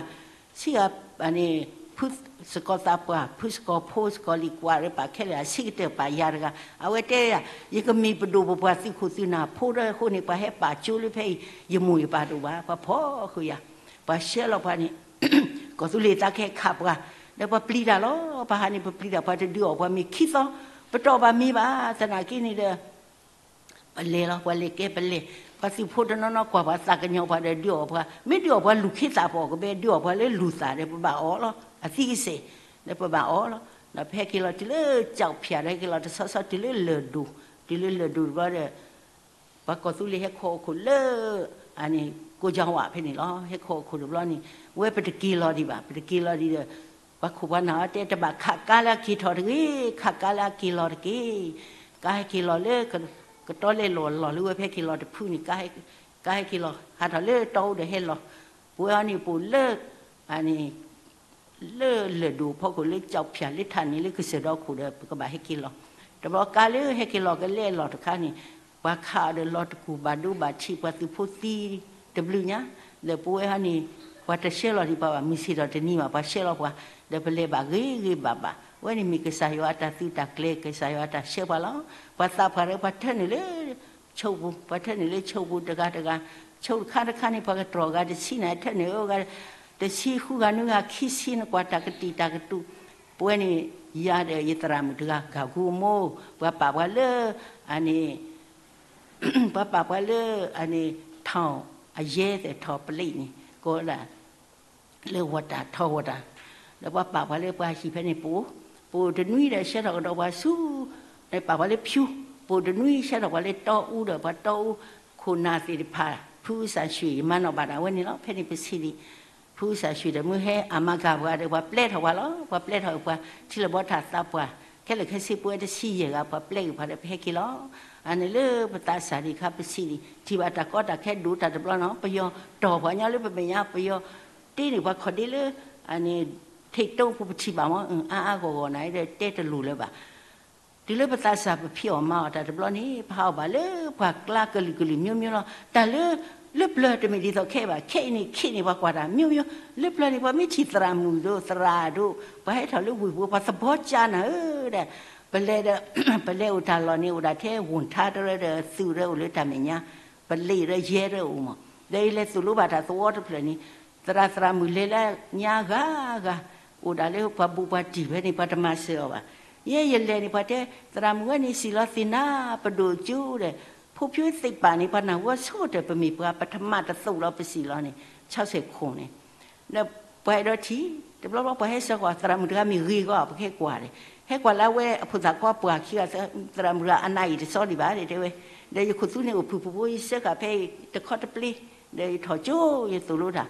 ဆံဂၤန့ၣ် ဖုစ့ၢ်ကီးသးပှၢ် ဖုစ့ၢ်ကီးဖိ စ့ၢ်ကီးလံၤကွၢ်ဒီး ပာ်ခဲလၢာ်အဆံးကတၢၢ်ပာ်ယၤတဂၤ, အဝဲတဲယၤ ယကမ့ၢ်ပဒိၣ်ပပှၢ်သုးခိၣ်သုးနၢ်ဖိဒီးအဃိန့ၣ် ပှၤဟဲပာ်ကၠိလၢဖဲအံၤ ယမိၢ်ယပၢ်တအိၣ်ဘၣ် ပှၤဖီၣ်ဃုာ်ယၤ, ပှၤဆှၢလီၤပှၤန့ၣ် ကီၢ်သူလ့ၤသးကဟဲခးပှၤ, ဒီးပှၤပျံၤတၢ်လီၤ. ပှၤဟးန့ၣ် ပပျံၤတၢ် ပှၤတဒုးအီၣ်ပှၤမ့ၤခံသီ, ပတအီၣ်ဘၣ်မ့ၤဘၣ် သနာ်က့န့ၣ်ဒီး ပလဲၤလီၤ ပှၤလဲၤကဲပလဲၤ, ပှၤသုးဖိတနီၤနီၤကွၢ်ပှၤသးကညီၤပှၤဒီးဒုးအီၣ်ပှၤ, မ့ၢ်ဒုးအီၣ်ပှၤလူၢ်ခ့သၣ်ပအီၣ်ကဘဲ ဒုးအီၣ်ပှၤလၢလူၢ်သၣ်ဒီး ပဘၣ်အီၣ်လီၤ အသံကစဲၢ်, ဒီးပဘၣ်အီၣ်လီၤ. ဒီးပဟဲက့ၤလီၤတုၤလၢကၠီၣ်ဖၠၣ်ဒီး ဟဲက့ၤလီၤတဆီဆီတုၤလၢလၢၢ်ဒိၣ်, တုၤလၢလၢၢ်ဒိၣ်တဘျီဒီး ပှၤကီၢ်သူလ့ၤဟဲခီအခိၣ်လၢ ကိကၠီဝးဖဲန့ၣ်လီၤ. ဟဲခီအခိၣ်တဘျီန့ၣ် ဝဲပတက့ၤလီၤဒံးဘၣ်, ပတက့ၤလီၤဒံးဒီး ပှၤခိၣ်ပှၤနၢ်အီၤတဲ တဘၣ်ခးကါလၢအက့ၤထီၣ်တဂ့ၤ, ခးကါလၢအက့ၤလီၤတက့ၢ်. ကါဟဲက့ၤလီၤလၢ ကတီလဲလီၤလီၤလၢဝဲ ပဟဲက့ၤလီၤတဖုန့ၣ် ကါဟဲက့ၤလီၤ ဟးထီၣ်လၢတီအူဒီးဟဲလီၤ. ပဝဲအံၤန့ၣ် ပအိၣ်လၢ အန့ၣ် လၢလၢၢ်ဒိၣ်ဖီခိၣ်လၢကၠီၣ်ဖၠၣ်လၢထးန့ၣ်လၢကစၢၢ်ဒီခိၣ်ဒီး ပကဘၣ်ဟဲက့ၤလီၤ. တဘျီကါလၢဟဲက့ၤလီၤကလဲလီၤတခါန့ၣ် ပှၤခးအီၤဒီးလီၤတကူၣ်ဘၣ်ဒိဘၣ်ထံး ပှၤသုးဖိသံတဘျုးညါ, ဒီးပဝဲဟီန့ၣ် ပှၤတဆှၢလီၤဒံးပှၤဘၣ် မုၢ်ဆ့ၣ်ထီၣ်တနံၤဘၣ် ပှၤဆှၢလီၤပှၤ, ဒီးပလဲၤဘၣ်ဂ့ၤဂ့ၤဘၣ်ဘၣ်. ဝဲန့ၣ်မ့ၢ်ကစၢ်ယွၤအတၢ်သုးတၢ်ကျဲၤ ကစၢ်ယွၤအတၢ်ဆှၢပှၤလီၤ. ပှၤသးပှၢ်ဒီးပှၤထၢနုာ်လၢ ဆိပူၤ, ပှၤထၢနုာ်လၢဆိပူၤတဂၤတဂၤ, ဆိတခါတခါန့ၣ် ပှၤကတြီၢ်ဂၤတဆံန့ၣ် ထၢနုာ်အဂၤ တဆံဃုဂၤနွံဂၤခံဆံ နကွၢ်တၢ်ကတံာ်တၢ်ကတူာ်, ပဝဲန့ၣ် ယၤဒီးယသရၣ်မုၣ်တဂၤ ကၢ်ကူအမိၢ်, ပှၤပာ်ပှၤလၢ အန့ၣ် ပှၤပာ်ပှၤလၢ အန့ၣ် ထောင်အယဲၢ်သဲး ထောင်ပလံးန့ၣ် ကိးဝဲဒၣ် လၢဝီၤတၢ် ထောင်ဝီၤတၢ်, ဒီးပှၤပာ်ပှၤလၢပှၤဟံၣ်ဖဲန့ၣ် ပအိၣ်, ပအိၣ်တနွံဒီးဆှၢထီၣ်ကဒီးပှၤဆူ, ပာ်ပှၤလၢဖၠူ, ပအိၣ်တနွံဆှၢထီၣ်ပှၤလၢတီအူဒီးပှၤတီအူခိၣ်နၢ်သ့ၣ်တဖၣ်, ဖုစၢ်ဆှံ ယမၤနီၣ်ဘၣ်ဒီးအဝဲန့ၣ်လီၤ. ဖဲန့ၣ်ပဆံးလံာ်, ဖုစၢ်ဆှံဒီးမုၢ်ဟဲအမၤကၤပှၤဒီး ပှၤပျဲထီၣ်ပှၤလီၤ. ပှၤပျဲထီၣ်ပှၤ ထံလီၢ်ဘီထၣ်သးပှၢ်, ခဲလၢာ်ခဲဆ့ပဝဲတဆံယဲၢ်ဂၤ ပှၤပျဲဂ့ၤပှၤဒီးပဟဲက့ၤလီၤ. အန့ၣ်လၢပသးစၢ်ဒံးခါ ပဆံးလံာ်, ထံၣ်ဘၣ်တၢ်ကီတၢ်ခဲဒိၣ်တၢ်တဘျီနီၤ, ပယီၤတီၢ်ပှၤညီလၢပမဲာ်ညါ, ပယီၤတ့န့ၢ်ပှၤခီၣ်ဒ့လၢ အန့ၣ် ထိပ်တုံးပူၤ ပထံၣ်ဘၣ်မး, အါအါဂီၢ်ဂီၢ်န့ၣ်ဒီး တဲတလိၤလၢၤဘၣ်. တုၤလၢပသးစၢ်ပဖံးအီၣ်မၤအီၣ်တၢ်တဘျီန့ၣ် ပဟးအီၣ်ဘၣ်လၢပှၤကျါကလုာ်ကလုာ် မျိုးမျိုး လီၤ. တၢ်လၢ လၢပျၢၤတမ့ၢ်ဒ်သိးခဲအံၤဘၣ်, ခဲအံၤန့ၣ် ခဲအံၤန့ၣ် ပှၤကွၢ်တၢ် မျိုးမျိုး, လၢပျၢၤန့ၣ် ပှၤမ့ၢ်ထံၣ်သရၣ်မုၣ်ဒိၣ်သရၣ်ဒိၣ် ပှၤဟဲထီၣ်လၢဝ့ၢ်ပူၤ ပှၤသဘီကၠါနၤဧၢဒီး ပလဲၤဒီး ပလဲၤအိၣ်တၢ်လီၢ်န့ၣ် အိၣ်ဒၣ်ထဲ ဝူၣ်ထါတရၢဒီး သုးရၢအိၣ်လၢတၢ်မဲာ်ညါ, ပလံးရၢယဲရၢအိၣ်မး, ဒီးယလဲၤသိၣ်လိဘၣ်တၢ်သဝီတဖျၢၣ်န့ၣ် သရၣ်သရၣ်မုၣ်လဲၤလၢညါဂၤဂၤ, အိၣ်ဒၣ်လၢပှၤဘူးပှၤတံၢ်ဖဲန့ၣ် ပှၤတမၤစၢၤအီၤဘၣ်. ယဲယလဲၤန့ၣ် ပှၤတဲ သရၣ်မုၣ်ဝဲန့ၣ် စံၣ်လီၤသ့ၣ်နၤ ပဒိၣ်ကၠိဒီး ဖိဖၠိသ့ၣ်ပာ်န့ၣ် ပှၤနၢ်ဟူအဆိကတၢၢ် ပမ့ၢ်ပှၤပထမတသိးလီၤ ပစံၣ်လီၤန့ၣ် ဆီဆဲၣ်ခိၣ်န့ၣ် ဒီးပှၤအဲၣ်ဒိးထံၣ်, တဘျီဘျီပှၤဟဲဆှၢကွၢ် သရၣ်မုၣ်တဂၤမ့ၢ်ဂ့ၤဂီၢ် ပကဟဲကွၢ်ဒီး ဟဲကွၢ်လၢအဝဲအဖိသၣ်ခွါပှၢ်ခံဂၤ, သရၣ်မုၣ်တဂၤအနးအံၤတစီဒံးဘၣ် တဲဝဲ, ဒီးယခိၣ်သူန့ၣ်အိၣ်ဖုၣ်ဖုၣ်ဖိ ယဆှၢဃာ်ဖဲအံၤတခီတပျ့ၤ, ဒီးယထီၣ်ကၠိ ယသိၣ်လိတၢ်,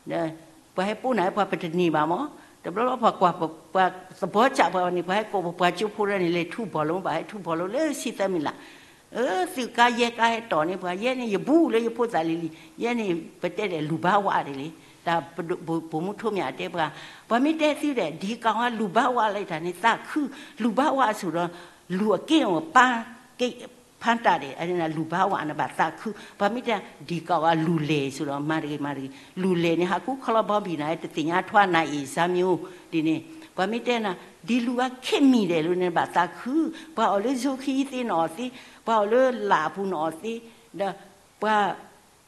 ဒီးပှၤဟဲပိာ်နၤ ပှၤပတန့ၢ်ဘၣ်မး, တဘျီဘျီပှၤကွၢ်ပှၤသဘီကၠါပှၤန့ၣ် ပှၤဟဲကိးပပှၤကၠိဖိတဂၤန့ၣ် လဲၤထူဘီၣ်လိာ်ဘၣ်, ဟဲထူဘီၣ်လိာ်လၢဆံသၢမံၤလး အၢ သုးကါယဲကါဟဲတီၢ်န့ၢ်ပှၤ, ယဲန့ၣ် ယဘူးလၢယဖိသၣ်လံၤလံၤ, ယဲန့ၣ် ပတဲဒီးလူၤဘၣ်ဝးဒ်လဲၣ်, တၢ်ပိာ်မုၣ်ထိးမၠးတဲပှၤ, ပှၤမ့ၢ်တဲသုဒီး ဒ်ကးဝါလူၤဘၣ်ဝးလၢတၢ်န့ၣ် သးခု, လူၤဘၣ်ဝးအစိၤဒီး လူၤအက့ၢ်အီၤပၢ်က့ၢ် ဖးတၢ်ဒီး လူၤဘၣ်ဝးန့ၣ်ဘၣ်သးခု, ပှၤမ့ၢ်တဲ ဒ်ကးဝါလူၤလဲၢ်အစိၤဒီး မၤတဂ့ၤမၤတဂ့ၤ, လူၤလဲၢ်န့ၣ် ဟးကူခီလီၤဘီဘံၣ်နၤ တသ့ၣ်ညါထွါနၤအ့ၣ်စၢ်မံၤဧိၤ, ဒ်န့ၣ် ပှၤမ့ၢ်တဲနၤ ဒ်လူၤအီၤခ့မံၤဒဲးလၢန့ၣ်ဘၣ်သးခု, ပှၤအီၣ်လၢ ဇိခံသ့ နအီၣ်သ့, ပှၤအီၣ်လၢလၣ်အပူၤနအီၣ်သ့, ဒီးပှၤ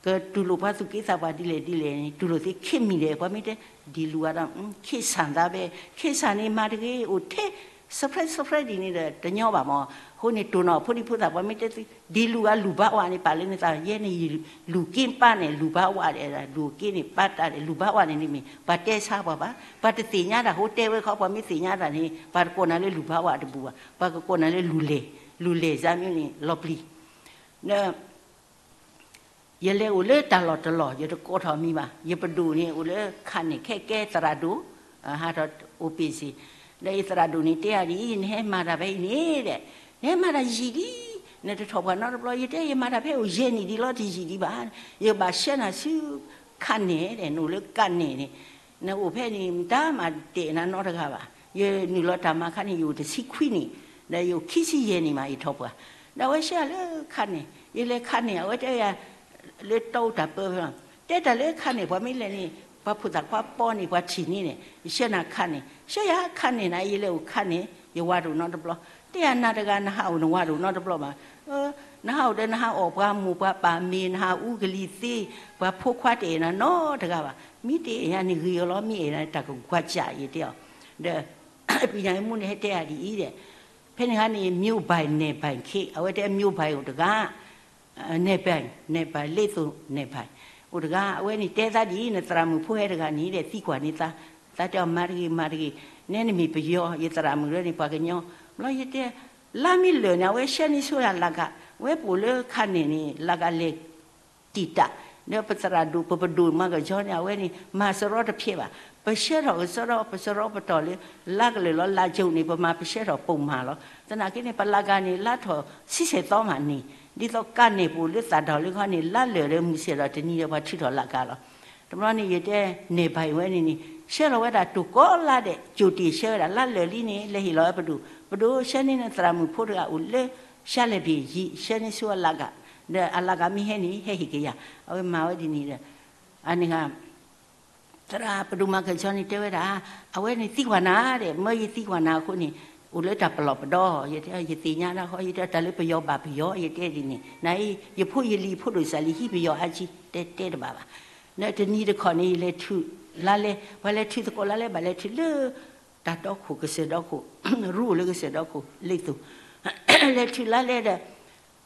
ကတူၢ်လိာ်ပှၤသူၣ်က့သးပှၢ်ဒ်လဲၣ်ဒ်လဲၣ်န့ၣ် တူၢ်လိာ်သ့ခ့မံၤဒဲး, ပှၤမ့ၢ်တဲ ဒ်လူၤအီၤဒီး ခ့ဆၣ်သးဘဲ, ခ့ဆၣ်န့ၣ်မၤတဂ့ၤ အိၣ်ထဲ စဖရဲစဖရဲဒ်န့ၣ်ဒီး တညီဘၣ်မး, အဃိန့ၣ် တိၢ်နီၣ်ဖိဒံဖိသၣ် ပှၤမ့ၢ်တဲသု ဒ်လူၤအီၤလူၤဘၣ်ဝးန့ၣ် ပာ်လၢန့ၣ်သး ယဲန့ၣ် လူၤက့ၢ်ပၢ်န့ၣ် လူၤဘၣ်ဝးဒီး လူၤက့ၢ်န့ၣ်ပၢ်တၢ်ဒီး လူၤဘၣ်ဝးန့ၣ်န့ၣ်မ့ၢ် ပှၤတဲဆါပှၤဘၣ်, ပှၤတသ့ၣ်ညါတၢ် ဃိတဲဝဲခီ ပှၤမ့ၢ်သ့ၣ်ညါတၢ်န့ၣ် ပှၤတကိးနၤလၢလူၤဘၣ်ဝးတဘူၣ်ဘၣ်, ပှၤကကိးနၤလၢလူၤလဲၢ်, လူၤလဲၢ်စၢ်မံၤန့ၣ် လီၤပျံၤ ယလဲၤအိၣ်လၢတၢ်လီၢ်တလီၢ် ယတကိးထီၣ်မံၤဘၣ်, ယပဒိၣ်န့ၣ်အိၣ်လၢခးန့ၣ် ခဲကဲသရၣ်ဒိၣ်, ဟးထီၣ်အိၣ်ပ့ၢ်စ့ၢ်, ဒီးယသရၣ်ဒိၣ်န့ၣ်တဲအီၤဒ်အံၤ နဟဲမၤတၢ်ဖဲအံၤန့ၣ်ဒီး နဟဲမၤတၢ်ယံာ်ဒံး, နတထီၣ်ပှၢ်နီတဘျီ, ယတဲယမၤတၢ်ဖဲအိၣ်ယဲၢ်နံၣ်ဒံးလီၤ တယံာ်ဒံးဘၣ်, ယကဘၣ်ဆှၢနၤဆူခးန့ၣ်ဒီး နအိၣ်လၢကးန့ၣ်န့ၣ် နအိၣ်ဖဲန့ၣ် မတၤမၤတတဲာ်နၤနီတဂၤဘၣ်, ယနုာ်လီၤတၢ်မၤခါန့ၣ် ယအိၣ်တဆံခွံနံၣ်, ဒီးယအိၣ်ခံဆံယဲၢ်နံၣ်မး ယထီၣ်ပှၢ်, ဒီးအဝဲဆှၢလၢခးန့ၣ်, ယလဲၤခးန့ၣ် အဝဲတဲယၤ လၢတီအူတၢ်ပၢဖဲလီၤ, တဲတၢ်လၢခးန့ၣ် ပှၤမ့ၢ်လဲၤန့ၣ် ပှၤဖိသၣ်ခွါပီန့ၣ် ပှၤထံၣ်န့ၢ်န့ၣ် ယဆှၢနၤခးန့ၣ်, ဆှၢယၤခးန့ၣ်နၤ ယလဲၤအိၣ်ခးန့ၣ် ယဝၤဒိၣ်နီတဘျီ, တဲယၤနၤတဂၤ နဟးအိၣ်နဝၤဒိၣ်နီတဘျီဘၣ်, နဟးအိၣ်ဒီးနဟးအီၣ်ပှၤမိၢ်ပှၤပၢ်မ့ၤ နဟးအူကလံၤသ့, ပှၤဖိခွါတအဲၣ်နၤနီတဂၤဘၣ်, မ့ၢ်တအဲၣ်ယၤန့ၣ်ဂ့ၤအီၤလီၤ, မ့ၢ်အဲၣ်နၤ တၢ်ကကွၢ်စၢ်ယတဲအီၤ, ဒီး ပံၤညၣ်အမူန့ၣ် ဟဲတဲယၤဒ်အံၤဒီး ဖဲန့ၣ်ခါန့ၣ် မျိုးပိုင် နယ်ပိုင် ခ့ အဝဲတဲ မျိုးပိုင် အိၣ်တဂၤ, နယ်ပိုင် နယ်ပိုင် လ့သို နယ်ပိုင် အိၣ်တဂၤ, အဝဲန့ၣ်တဲသးဒ်အံၤ နသရၣ်မုၣ်ဖိဟဲတဂၤန့ၣ်ဒီး သံကွၢ်န့ၢ်သး, သးတဲအီၤ မၤတဂ့ၤ မၤတဂ့ၤ, နဲနမ့ၢ်ပယီၤ ယသရၣ်မုၣ်လၢန့ၣ် ပှၤကညီ, ဘျီယတဲ လါမ့ၢ်လၢာ်န့ၣ် အဝဲဆှၢန့ၢ်ဆိယၤလၢကး, ဝဲပအိၣ်လၢခးန့ၣ်န့ၣ် လၢကးလဲၤ တံာ်တာ်, ဒီးပသရၣ်ဒိၣ် ပပဒိၣ်မၤကဆှီန့ၣ် အဝဲန့ၣ် မၤစရီတဖျဲးဘၣ်, ပဆှၢထီၣ်ကစရီ ပစရီပတီၢ်လၢ လါကလၢာ်လီၤ လါကၠိန့ၣ် ပမၤပဆှၢထီၣ်ပိာ်မၤလီၤ, သနာ်က့န့ၣ် ပလၢကးန့ၣ် လါထီၣ်ဆံဆဲၣ်သီမးန့ၣ်, ဒ်သိးကးန့ၣ်ပအိၣ်လၢသးဒီးလၢခီန့ၣ် လါလၢာ်လၢမုၢ်ဆ့ၣ်ဒီးတနံၤဒီးပှၤထုးထီၣ်လၢကးလီၤ, တဘျီန့ၣ် ယတဲ န့ၢ်ဘၣ်အံၤဝဲန့ၣ်န့ၣ် ဆှၢလီၤဝဲဒၣ်တိၢ်ကီလါဒီး ကၠိၣ်တ့ၢ်ဆှၢဝဲဒၣ် လါလၢာ်လံန့ၣ် လဲၤဟ့ၣ်လီၤဝဲပဒိၣ်, ပဒိၣ်ဆှၢန့ၢ်နသရၣ်မုၣ်ဖိတဂၤအိၣ်လၢ ရှါလဲၣ်ဘ့ၣ်ယံၤ ဆှၢန့ၢ်ဆူအလၢကး, ဒီးအလၢကးမ့ၢ်ဟဲန့ၣ် ဟဲဟ့ၣ်က့ၤယၤ, အဝဲမၤဝဲဒ်န့ၣ်ဒီး အန့ၣ်ဂၤ သရၣ်ပဒိၣ်မၤကဆှီန့ၣ်တဲဝဲဒၣ်, အဝဲန့ၣ်သံကွၢ်နၤဒီး မၢယသံကွၢ်နၤအဃိန့ၣ် အိၣ်လၢတၢ်ပလီၢ်ပဒီ, ယတဲ ယသ့ၣ်ညါဒၣ်ဃီ ယတဲတၢ်လၢပယီၤဘၣ်ပယီၤ ယတဲဒ်န့ၣ်, နအံၤ ယဖိယလံၤဖိဒိၣ်စၢ်လံ ဟံးပယီၤအါကံ တဲတဲတဘၣ်ဘၣ်, ဒီးတနံၤတခီန့ၣ် ယလဲၤထုးလါလဲ ပှၤလဲၤထုးသကိးလါလဲ ဘၣ်လဲၤထုးလၢ တၢ်တီခိၣ်ကစၢၢ်ဒီခိၣ်, ရူအိၣ်လၢကစၢၢ်ဒီခိၣ် လ့သိၣ် လဲၤထုးလါလဲဒီး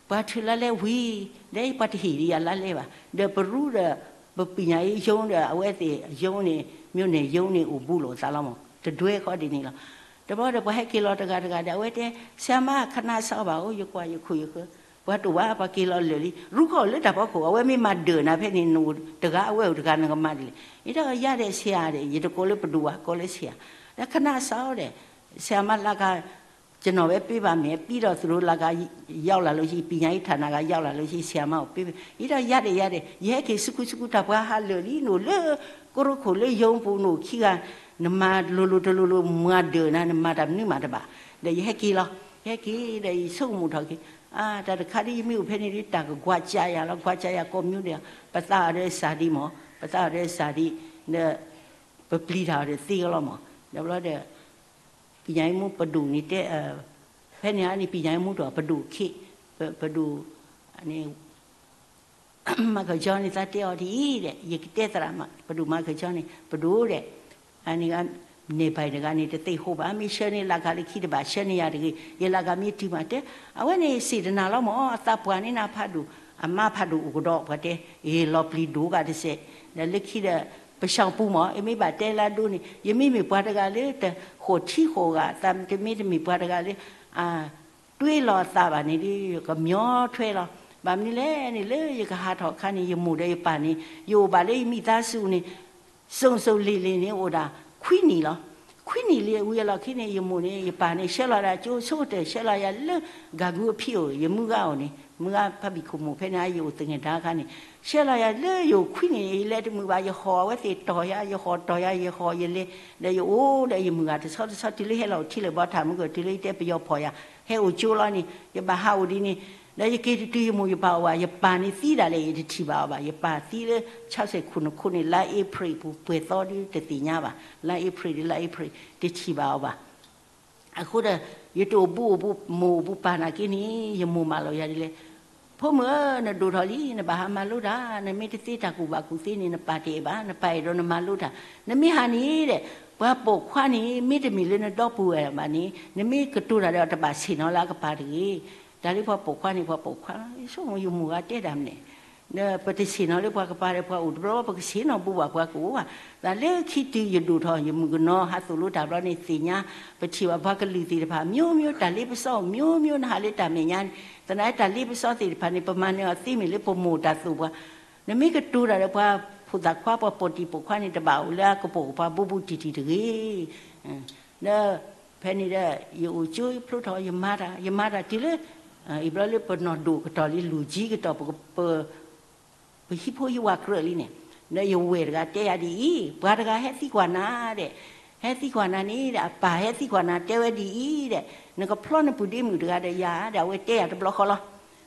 ပှၤထုးလါလဲဝံၤ ဒီးပှၤတဟ့ၣ်ဒံးယၤလါလဲဘၣ်, ဒီးပရူဒီး ပပံၤညၣ်အံၤယိဒီး အဝဲသ့ၣ်ယိန့ၣ် မျိုးနယ်ရုံးန့ၣ် အိၣ်ဘူးလိာ်သးလီၤမး, တဒွဲဃီဒ်န့ၣ်လီၤ. တဘျီဒီးပှၤဟဲက့ၤလီၤတဂၤတဂၤဒီး အဝဲတဲ ဆရာမ ခဏစောင့်ပါဦး ယကွၢ်ယခိၣ်ယဃၢၤ, ပှၤတအိၣ်ဘၣ် ပှၤက့ၤလီၤလၢာ်လံ ရူၢ်ခီၣ်လၢတၢ်ဖီခိၣ် အဝဲမ့ၢ်မၤဒၢးနၤဖဲန့ၣ် နအိၣ်တဂၤ အဝဲအိၣ်တဂၤ နကမၤဒ်လဲၣ်. အံၤဒီးယၤဒီးဆရာဒီး ယတကိးလၢပဒိၣ်ဘၣ် ကိးလၢဆရာ, ဒီးခဏစောင့်ဒီး ဆရာမ လာက ကျွန်တော်ပဲပေးပါမယ် ပြီးတော့သူတို့လာကရောက်လာလို့ရှိရင် ပညာရေးဌာနကရောက်လာလို့ရှိရင် ဆရာမကိုပေးမယ် အံၤဒီးယၤဒီးယၤဒီး ယဟဲက့ၤဆူခုဆူခု တၢ်ပှၤဟးလၢာ်လံ နအိၣ်လၢ ကရူၢ်ခိၣ်လၢယိၤပူၤ နအိၣ်ခံဂၤ နမၤလိၤလိၤတလိၤလိၤ မၤဒၢးနၤ နမၤတၢ်မနုၤမးတဘၣ်, ဒီးယဟဲက့ၤလီၤ. ယဟဲက့ၤဒီးယဆိကမိၣ်ထီၣ်က့ၤ အါ တၢ်တခါဒ်ယမ့ၢ်အိၣ်ဖဲန့ၣ်ဒ် တၢ်ကကွၢ်ကၠါယၤလီၤ ကွၢ်ကၠါယၤကိးမံၤဒီး ပသးအီၤဒီးစၢ်ဒံးမး ပသးအီၤဒီးစၢ်ဒံး ဒီး ပပျံၤတၢ်အီၤဒီးသ့ကလီၤမး ဒီးဘျီဒီး ပညာရေးမှူးပဒိၣ်န့ၣ်တဲ ဖဲန့ၣ်န့ၣ် ပညာရေးမှူးဒီးပဒိၣ်ခ့ ပဒိၣ်န့ၣ် မၤကကၠီန့ၣ် သးတဲအီၤဒ်အံၤဒီး ယကတဲသရၣ်မး ပဒိၣ်မၤကကၠီန့ၣ် ပဒိၣ်ဒီး အန့ၣ် န့ၢ်ဘၣ်တဂၤန့ၣ် တသ့ၣ်ဟိဘၣ် မ့ၢ်ဆှၢန့ၢ်လၢ်ကၤလၢခံတဘၣ် ဆှၢန့ၢ်ယၤတဂ့ၤ ယလၢ်ကၤမ့ၢ်တုၤမးတဲ အဝဲန့ၣ်စံးတနၤလီၤမး အသးပှၢ်န့ၢ်နၤဖးဒိၣ် အမါဖးဒိၣ်အိၣ်ကဒီး ပှၤတဲ အ့ၣ်လီၤပျံၤဒိၣ်ဂၤတစဲး ဒီးလၢခံဒီး ပဆၢပူမး အမ့ၢ်ဘၣ်တဲလၢအဒိန့ၣ် ယမ့ၢ်မ့ၢ်ပှၤတဂၤလၢ တဃိးထံဃိးဂၤ သးတမ့ၢ်တမ့ၢ်ပှၤတဂၤလၢ အ တွ့လီၤအသးဘၣ်န့ၣ်ဒီး ကမျီထွဲလီၤ. ဘၣ်မနုၤလဲၣ်န့ၣ် လၢယကဟးထီၣ်အခါန့ၣ် ယမိၢ်ဒီးယပၢ်န့ၣ် ယအိၣ်ဘၣ်လၢယမိသားစုန့ၣ် စုံစုံလင်လင်န့ၣ် အိၣ်ဒၣ်ခွံနံၣ်လီၤ. ခွံနံၣ်လံဝံၤအလီၢ်ခံန့ၣ် ယမိၢ်န့ၣ် ယပၢ်န့ၣ် ဆှၢလီၤဒၣ်ကၠိဆိကတၢၢ် ဆှၢလီၤယၤလၢ ကၤကူအဖံအိၣ် ယမုၢ်ဂၤအိၣ်န့ၣ် မုၢ်ဂၤဖးဘံၣ်ခိၣ်မိၢ်ဖဲန့ၣ် ယအိၣ်သငဲၣ်ဒါအခါန့ၣ် ဆှၢလီၤယၤလၢယအိၣ်ခွံနံၣ်န့ၣ် ယလဲၤတမုာ်ဘၣ် ယဟီၣ်အဝဲသ့ၣ်တီၢ်ယၤ ယဟီၣ်တီၢ်ယၤ ယဟီၣ်ယလဲၤ ဒီးယအိၣ်ဒီးယမုၢ်ဂၤတဆီတဆီ တုၤလၢဟဲလီၤအိၣ်ထံလၢၤဘီထၣ်မုၢ်ကၢၢ် တုၤလၢယတဲပယီၤဖီၣ်ယၤ ဟဲအိၣ်ကၠိလီၤန့ၣ် ယဘၣ်ဟးအိၣ်ဒ်န့ၣ် ဒီးယက့ၤတတုၤယမိၢ်ယပၢ်အိၣ်ဘၣ် ယပၢ်န့ၣ်သံဒၣ်လဲာ် ယတထံၣ်ဘၣ်အီၤဘၣ် ယပၢ်သံလၢ ဆီဆဲးခိၣ်နခိၣ်န့ၣ် လါအ့ဖြ့ၣ်ပူၤ ပှဲၤသီဒ်တသ့ၣ်ညါဘၣ် လါအ့ဖြ့ၣ်ဒ်လါအ့ဖြ့ၣ် တထံၣ်ဘၣ်အီၤဘၣ် အဃိဒီး ယတအိၣ်ဘူးအိၣ်ဘူး မိၢ်အိၣ်ဘူးပၢ်နာ်က့န့ၣ် ယမိၢ်မၢလီၤယၤဒ်လဲၣ်, ဖိမုၣ်ဧၢ, နဒိၣ်ထီၣ်လံ နဘၣ်ဟးမၤလိတၢ်, နမ့ၢ်တသ့တၢ်ကူၣ်ဘၣ်ကူၣ်သ့န့ၣ် နပၢ်တအဲၣ်ဘၣ်, နပၢ်အဲၣ်ဒိးနမၤလိတၢ်, နမ့ၢ်ဟးန့ၣ်ဒီး ပှၤပိာ်ခွါန့ၣ် မ့တမ့ၢ်လၢနဒီပုၢ်ဝဲၢ်ဘၣ်န့ၣ် နမ့ၢ်ကတိၤတၢ်ဒီးတဘၣ်ဆ့ၣ်နီၤလၢအကပၤတဂ့ၤ. တၢ်လၢပှၤပိာ်ခွါန့ၣ် ပှၤပိာ်ခွါလီၤ. ယဆိကမိၣ်ယမိၢ်ဂၤတဲဒၣ်မနုၤလဲၣ် ပတဆ့ၣ်နီၤလၢပှၤကပၤဒီးပှၤအိၣ်တဘျီ ပကဆ့ၣ်နီၤဘူးဘၣ်ပှၤကအိၣ်ဘၣ်. တၢ်လၢခံတုၤယဒိၣ်ထီၣ် ယမုၣ်ကနီၤဟးသိၣ်လိတၢ်ဘျီန့ၣ် သ့ၣ်ညါ ပထံၣ်ဘၣ်ပှၤကလုာ်သ့ၣ်တဖၣ် မျိုးမျိုး တၢ်လ့ပစီ မျိုးမျိုး နဟးလၢတၢ်မဲာ်ညါန့ၣ် သနာ်တၢ်လ့ပစီသ့ၣ်တဖၣ်န့ၣ် ပမၤနၢၤအီၤသ့မ့ၢ်လၢပမိၢ်တၢ်သိၣ်ပှၤ နမ့ၢ်ကတိၤတၢ်ဒီးပှၤဖိသၣ်ခွါ ပှၤပိာ်တံၢ်ပိာ်ခွါန့ၣ် တဘၣ်အိၣ်လၢအကပိာ်ကပၤဘူးဘူးတံၢ်တံၢ်တဂ့ၤ. ဒီးဖဲန့ၣ်ဒီး ယအိၣ်ကၠိဖျိထီၣ် ယမၤတၢ် ယမၤတၢ်တုၤလၢ အံၤဘျီလၢပနီၢ်ဒိၣ်ကတီၢ်လံ လူၤကံကတီၢ် ပ ပဟံၣ်ဖိဟံၣ်ဝၤကြၢးလံန့ၣ် ဒီးယဝဲၢ်တဂၤတဲယၤဒ်အံၤ, ပှၤတဂၤဟဲသံကွၢ်နၤဒီး, ဟဲသံကွၢ်နၤန့ၣ်ဒီး အပၢ်ဟဲသံကွၢ်နၤတဲဝဲဒ်အံၤဒီး, နကဖျီနပုၢ်ဒ့မုၣ်တဂၤဒီးယၤဒီး အဝဲတဲယၤတဘျီဃီလီၤ. တဲ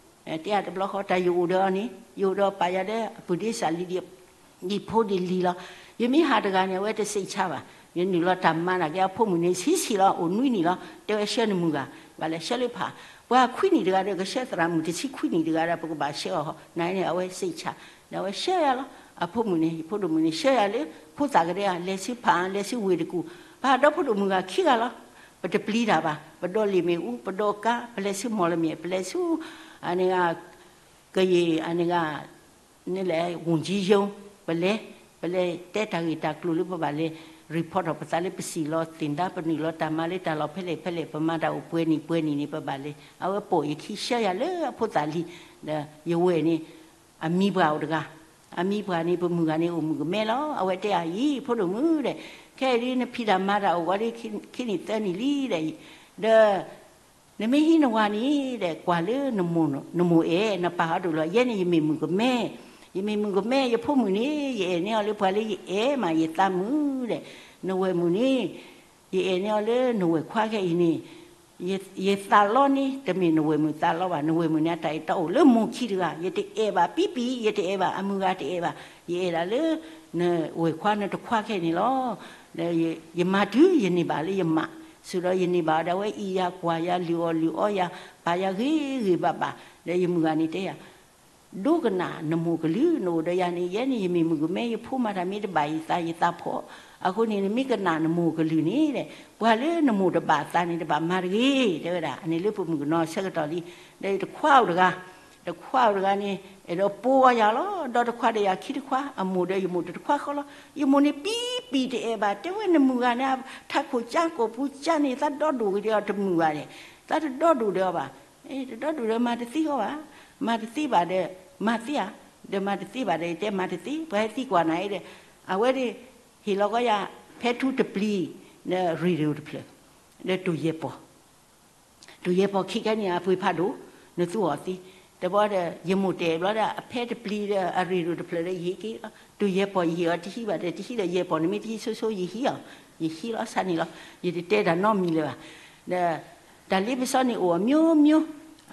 ယၤတဘျီဃီ တၢ်ယအိၣ်ဒီးအီၤန့ၣ် ယအိၣ်ဒီးပာ်ယၤဒီး အပုၢ်ဒ့စၢ်လံ ဒံၣ်ဖိဒံၣ်လံၤလီၤ. ယမ့ၢ်ဟးတဂၤန့ၣ် အဝဲတစိတ်ချပါ. ယနုာ်လီၤတၢ်မၤနာ်က့ အဖိမုၣ်န့ၣ် ဆံးဆံးလီၤ အိၣ်နွံနံၣ်လီၤ. တဲဝဲဆှၢနမုၢ်ဂၤ, ဘၣ်လဲၤဆှၢလၢဖး, ပှၤခွံနံၣ်တဂၤဒီး ကဆှၢသရၣ်မုၣ်တဆံခွံနံၣ်တဂၤဒီး ပကဘၣ်ဆှၢအီၤ နန့ၣ် အဝဲစိတ်ချ, ဒီးအဝဲဆှၢယၤလီၤ. အဖိမုၣ်န့ၣ် ယဖိဒိၣ်မုၣ်န့ၣ် ဆှၢယၤလၢ ဖိသၣ်ကဒဲဧါ လဲၤဆူဖး လဲၤဆူဝ့ၢ်တကူၣ်, ပဟးဒီဖိဒိၣ်မုၣ်ဂၤခံဂၤလီၤ. ပတပျံၤတၢ်ဘၣ်, ပဒိးလ့ၣ်မ့ၣ်အူ, ပဒိးကါ, ပလဲၤဆူမီၢ်လမ့ၣ်, ပလဲၤဆူ အန့ၣ်ဂၤ ကယံာ် အန့ၣ်ဂၤ န့ၣ်လဲၣ် ဝန်ကြီးရုံး ပလဲၤ, ပလဲၤတဲတၢ်ဂ့ၢ်တၢ်ကျိၤလၢပဘၣ်လဲၤ report ထီၣ်ပသးလၢပစံၣ်လီၤသ့ၣ်ဒါ ပနုာ်လီၤတၢ်မၤလၢတၢ်လီၢ်ဖဲလဲၣ်ဖဲလဲၣ် ပမၤတၢ်အိၣ်ပှဲၤနံၣ်ပှဲၤနံၣ်န့ၣ် ပဘၣ်လဲၤ အဝဲပိာ်ယခံဆှၢယၤလၢအဖိသၣ်လံၤ, ဒီးယဝဲၢ်န့ၣ် အမံၤပှၢ်အိၣ်တဂၤ, အမံၤပှၢ်န့ၣ် ပမုၢ်ဂၤန့ၣ် အိၣ်မုၣ်ကမဲလီၤ. အဝဲတဲအံၤ ဖိဒိၣ်မုၣ်ဒီး ခဲအံၤဒ်နဖံးတၢ်မၤတၢ်အိၣ်ဂီၤဒ်ခံနံၣ်သၢနံၣ်လံဒီး, ဒီး နမ့ၢ်ဟံးနဝၤန့ၣ်ဒီး ကွၢ်လၢ နမိၢ်အဲၣ် နပၢ်ဟီဒိၣ်လီၤ. ယဲန့ၣ် ယမ့ၢ်မုၣ်ကမဲ, ယမ့ၢ်မုၣ်ကမဲ, ယဖိမုၣ်န့ၣ် ယအဲၣ်န့ၢ်အီၤလၢပှၤလၢယအဲၣ်မး ယသးမုာ်ဒီး, နဝဲၢ်မုၣ်န့ၣ် ယအဲၣ်န့ၢ်အီၤလၢနဝဲၢ်ခွါခဲအံၤန့ၣ်, ယသးလီန့ၣ် တမ့ၢ်နဝဲၢ်မုၣ်သးလီဘၣ်. နဝဲၢ်မုၣ်န့ၣ် အတၢ်အဲၣ်တီအိၣ်လၢမိၢ်ခံတဂၤ, ယတအဲၣ်ဘၣ်ပံပံ, ယတအဲၣ်ဘၣ်အမုၢ်ဂၤတအဲၣ်ဘၣ်, ယအဲၣ်ဒၣ်လၢ နဝဲၢ်ခွါနတခွါခဲအံၤန့ၣ်လီၤ. ယမၤတုၤယန့ၢ်ဘၣ်လၢယမး, စူၤဒီးယန့ၢ်ဘၣ်အီၤဒီး အဝဲအံၤယၤကွၢ်ယၤ လုၢ်အီၣ်လုၢ်အီယၤ ပာ်ယၤဂ့ၤဂ့ၤဘၣ်ဘၣ်. ဒီးယမုၢ်ဂၤန့ၣ်တဲယၤ ဒိကနၣ်နမိၢ်ကလုၢ် နအိၣ်ဒီးယၤန့ၣ် ယဲန့ၣ် ယမ့ၢ်မုၣ်ကမဲ ယဖိမၤတၢ်မ့ၢ်တဘၣ်ယသး ယသးဖှီၣ်, အဃိန့ၣ် နမ့ၢ်ကနၣ်နမိၢ်ကလုၢ်န့ၣ်ဒီး ပှၤလၢနမိၢ်တဘၣ်အသးန့ၣ် တဘၣ်မၤတဂ့ၤ တဲဝဲဒၣ်. အန့ၣ်လၢပမုၣ်ကနီၤဆၢကတီၢ်လံ, ဒီးယတခွါအိၣ်တဂၤ တခွါဧိၤတဂၤန့ၣ် အဲၣ်ဒိးပိာ်အီၤယၤလီၤ. ဒီတခွါဒီးယၤခံတခွါ, အမိၢ်ဒီးယမိၢ်တတခွါဃီလီၤ. ယမိၢ်န့ၣ်ပံပံတအဲၣ်ဘၣ်, တဲဝဲနမုၣ်ဂၤန့ၣ် ထးခိၣ်ကၠါကိာ်ပူၤကၠါန့ၣ် သးဒီဒူၣ်ကဒီးတမုၣ်ဘၣ်န့ၣ်, သးတဒီဒူၣ်ဒီးအီၤဘၣ်. တဒီဒူၣ်ဒီးမၤတသ့ဃီဘၣ်. မၤတသ့ဘၣ်ဒီး မၤသ့ဧါ, ဒီးမၤတသ့ဘၣ်ဒီး ယတဲမၤတသ့, ပှၤဟဲသံကွၢ်နၤအံၤဒီး အဝဲဒၣ် ဟ့ၣ်လီၤကီယၤ ဖဲထူတပျံၤ နရ့ၣ်ဒိၣ်တဖျၢၣ် ဒီးတိၢ်ယဲၢ်ပီၢ် တိၢ်ယဲၢ်ပီၢ်ခံခဲန့ၣ် အပှ့ၤဖးဒိၣ်, နသူအီၤသ့. တဘျီဒီး ယမိၢ်တဲဘျီဒီး အဖဲတပျံၤဒီး အရ့ၣ်ဒိၣ်တဖျၢၣ်ဒီး ယဟံးက့ၤလီၤ. တိၢ်ယဲၢ်ပီၢ်ယဟံးအီၤတဟံးဘၣ်ဒီး တဟံးဒီးယဲၢ်ပီၢ်န့ၣ် မ့ၢ်တဟံးဆိဆိ ယဟံးအီၤ, ယဟံးလီၤဆါန့ၣ်လီၤ. ယတတဲတၢ်နီတမံၤလၢၤဘၣ်. ဒီး တၢ်လ့ပစီန့ၣ်အိၣ်အမျိုးမျိုး,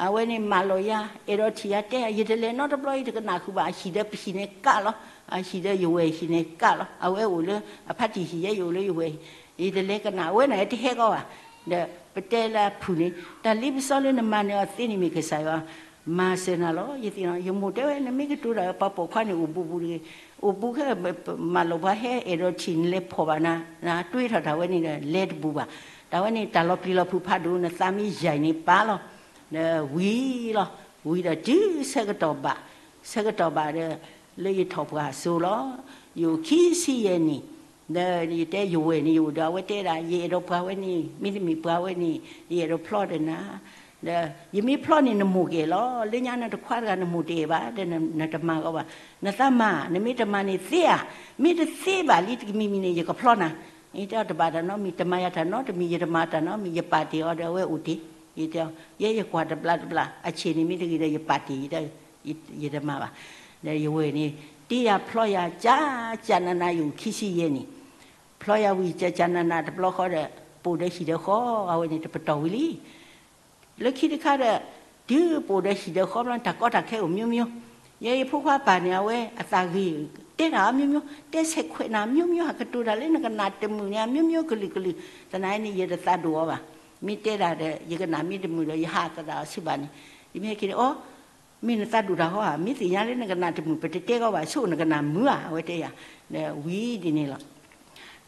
အဝဲန့ၣ်မၤလိာ်ယၤ, အဲၣ်ဒိးထံၣ်ယၤတဲ, ယတလဲၤနီတဘျီ ယတကနၣ်ဃုာ်ဘၣ်, အဟံၣ်ဒီးပဟံၣ်န့ၣ်ကးလီၤ, အဟံၣ်ဒီးယဝဲၢ်ဟံၣ်န့ၣ်ကးလီၤ, အဝဲအိၣ်လၢအဖါတံၢ်ဟံၣ်ယဲ ယအိၣ်လၢယဝဲၢ်ဟံၣ်, ယတလဲၤကနၣ်ဝဲန့ၣ် တဟဲကီးဘၣ်. ဒီးပတဲလၢအဖုၣ်န့ၣ် တၢ်လ့ပစီလၢနမၤနၢၤအီၤသ့န့ၣ်မ့ၢ်ကစၢ်ယွၤ မၤစၢၤနၤလီၤ. ယသ့ၣ်နီၣ် ယမိၢ်တဲဝဲ နမ့ၢ်ကတိၤတၢ်ပှၤပိာ်ခွါန့ၣ်အိၣ်ဘူးဘူးတဂ့ၤ, အိၣ်ဘူးခဲ မၤလိာ်ပှၤဟဲအဲၣ်ဒိးထံၣ်နလဲၤဖီၣ်ဘၣ်နၤ, နတွ့ထီၣ်တၢ်ဝဲန့ၣ်ဒီး လဲၤတဘူးဘၣ်. တၢ်ဝဲန့ၣ် တၢ်လီၤပျံၤလီၤဖုးဖးဒိၣ် နသးမ့ၢ်ယံာ်န့ၣ်ပာ်လီၤ. ဒီးဝံၤလီၤ, ဝံၤဒီးတုၤဆၢကတီၢ်ဘၣ်, ဆၢကတီၢ်ဘၣ်ဒီး လၢယထီၣ်ပှၢ်အစိၤလီၤ. ယအိၣ်ခံဆံယဲၢ်နံၣ်, ဒီးယတဲယဝဲၢ်န့ၣ် ယအိၣ်ဒီးအဝဲတဲဒၣ် ယအဲၣ်ဒိးပှၤဝဲန့ၣ် မ့တမ့ၢ်ပှၤဝဲန့ၣ် ယအဲၣ်ဒိးဖျီဒီးနၤ, ဒီးယမ့ၢ်ဖျီန့ၣ် နမိၢ်ကအဲၣ်လီၤ, လၢညါနတခွါတဂၤနမိၢ်တအဲၣ်ဘၣ်, ဒီးနတမၤကီးဘၣ်, နသးမၤ, နမ့ၢ်တမၤန့ၣ်သ့ဧါ, မ့ၢ်တသ့ဘၣ်လံတကမံၤမံၤန့ၣ် ယကဖျီနၤ. ယတဲအီၤတဘၣ်တၢ်နီတမံၤ, တမၤယၤတၢ်နီတမံၤ, ယတမၤတၢ်နီတမံၤ, ယပာ်တ့ၢ်အီၤဒီးအဝဲအိၣ်တ့ၢ်, ယတဲအီၤ ယဲယကွၢ်တဘျးတဘျး အဆံးန့ၣ်မ့ၢ်တဂ့ၤဒီးယပာ်တ့ၢ် ယတမၤဘၣ်. ဒီးယဝဲၢ်န့ၣ် တ့ယၤဖျီယၤ ကၠးကၠးနးနး ယအိၣ်ခံဆံယဲၢ်နံၣ်, ဖျီယၤဝံၤ ကၠးကၠးနးနးတဘျီဃီဒီး ပအိၣ်ဒီးဟံၣ်ဒီးဃီ အဝဲန့ၣ်တပတီၢ်ဝံၤလံ. လၢခံတခါဒီး တုၤပအိၣ်ဒီးဟံၣ်ဒီးဃီဘျီ တၢ်ကီတၢ်ခဲအိၣ်မျိုးမျိုး, ယဲယဖိခွါပၢ်န့ၣ် အဝဲအသးဂ့ၤ တဲတၢ်အမျိုးမျိုး, တဲဆဲးခွဲးနၤမျိုးမျိုး, ဟးကတိၤတၢ်လၢနကနၣ်တမုာ်န့ၣ် အမျိုးမျိုးကလုာ်ကလုာ်, သနာ်န့ၣ် ယတသးဒိၣ်အီၤဘၣ်. မ့ၢ်တဲဒၣ်ဒီး ယကနၣ်မ့ၢ်တမုာ်ဒီး ယဟးသဒၣ်အီၤစံးဘၣ်န့ၣ်, ယမ့ၢ်ဟဲက့ၤန့ၣ် အိ မ့ၢ်နသးဒိၣ်တၢ်ဃီဧါ, မ့ၢ်သ့ၣ်ညါလၢနကနၣ်တမုာ် ပတတဲကီးဘၣ်, ဆိၣ်နကနၣ်မုာ်ဧါ, အဝဲတဲယၤ, ဒီးဝံၤဒ်န့ၣ်လီၤ.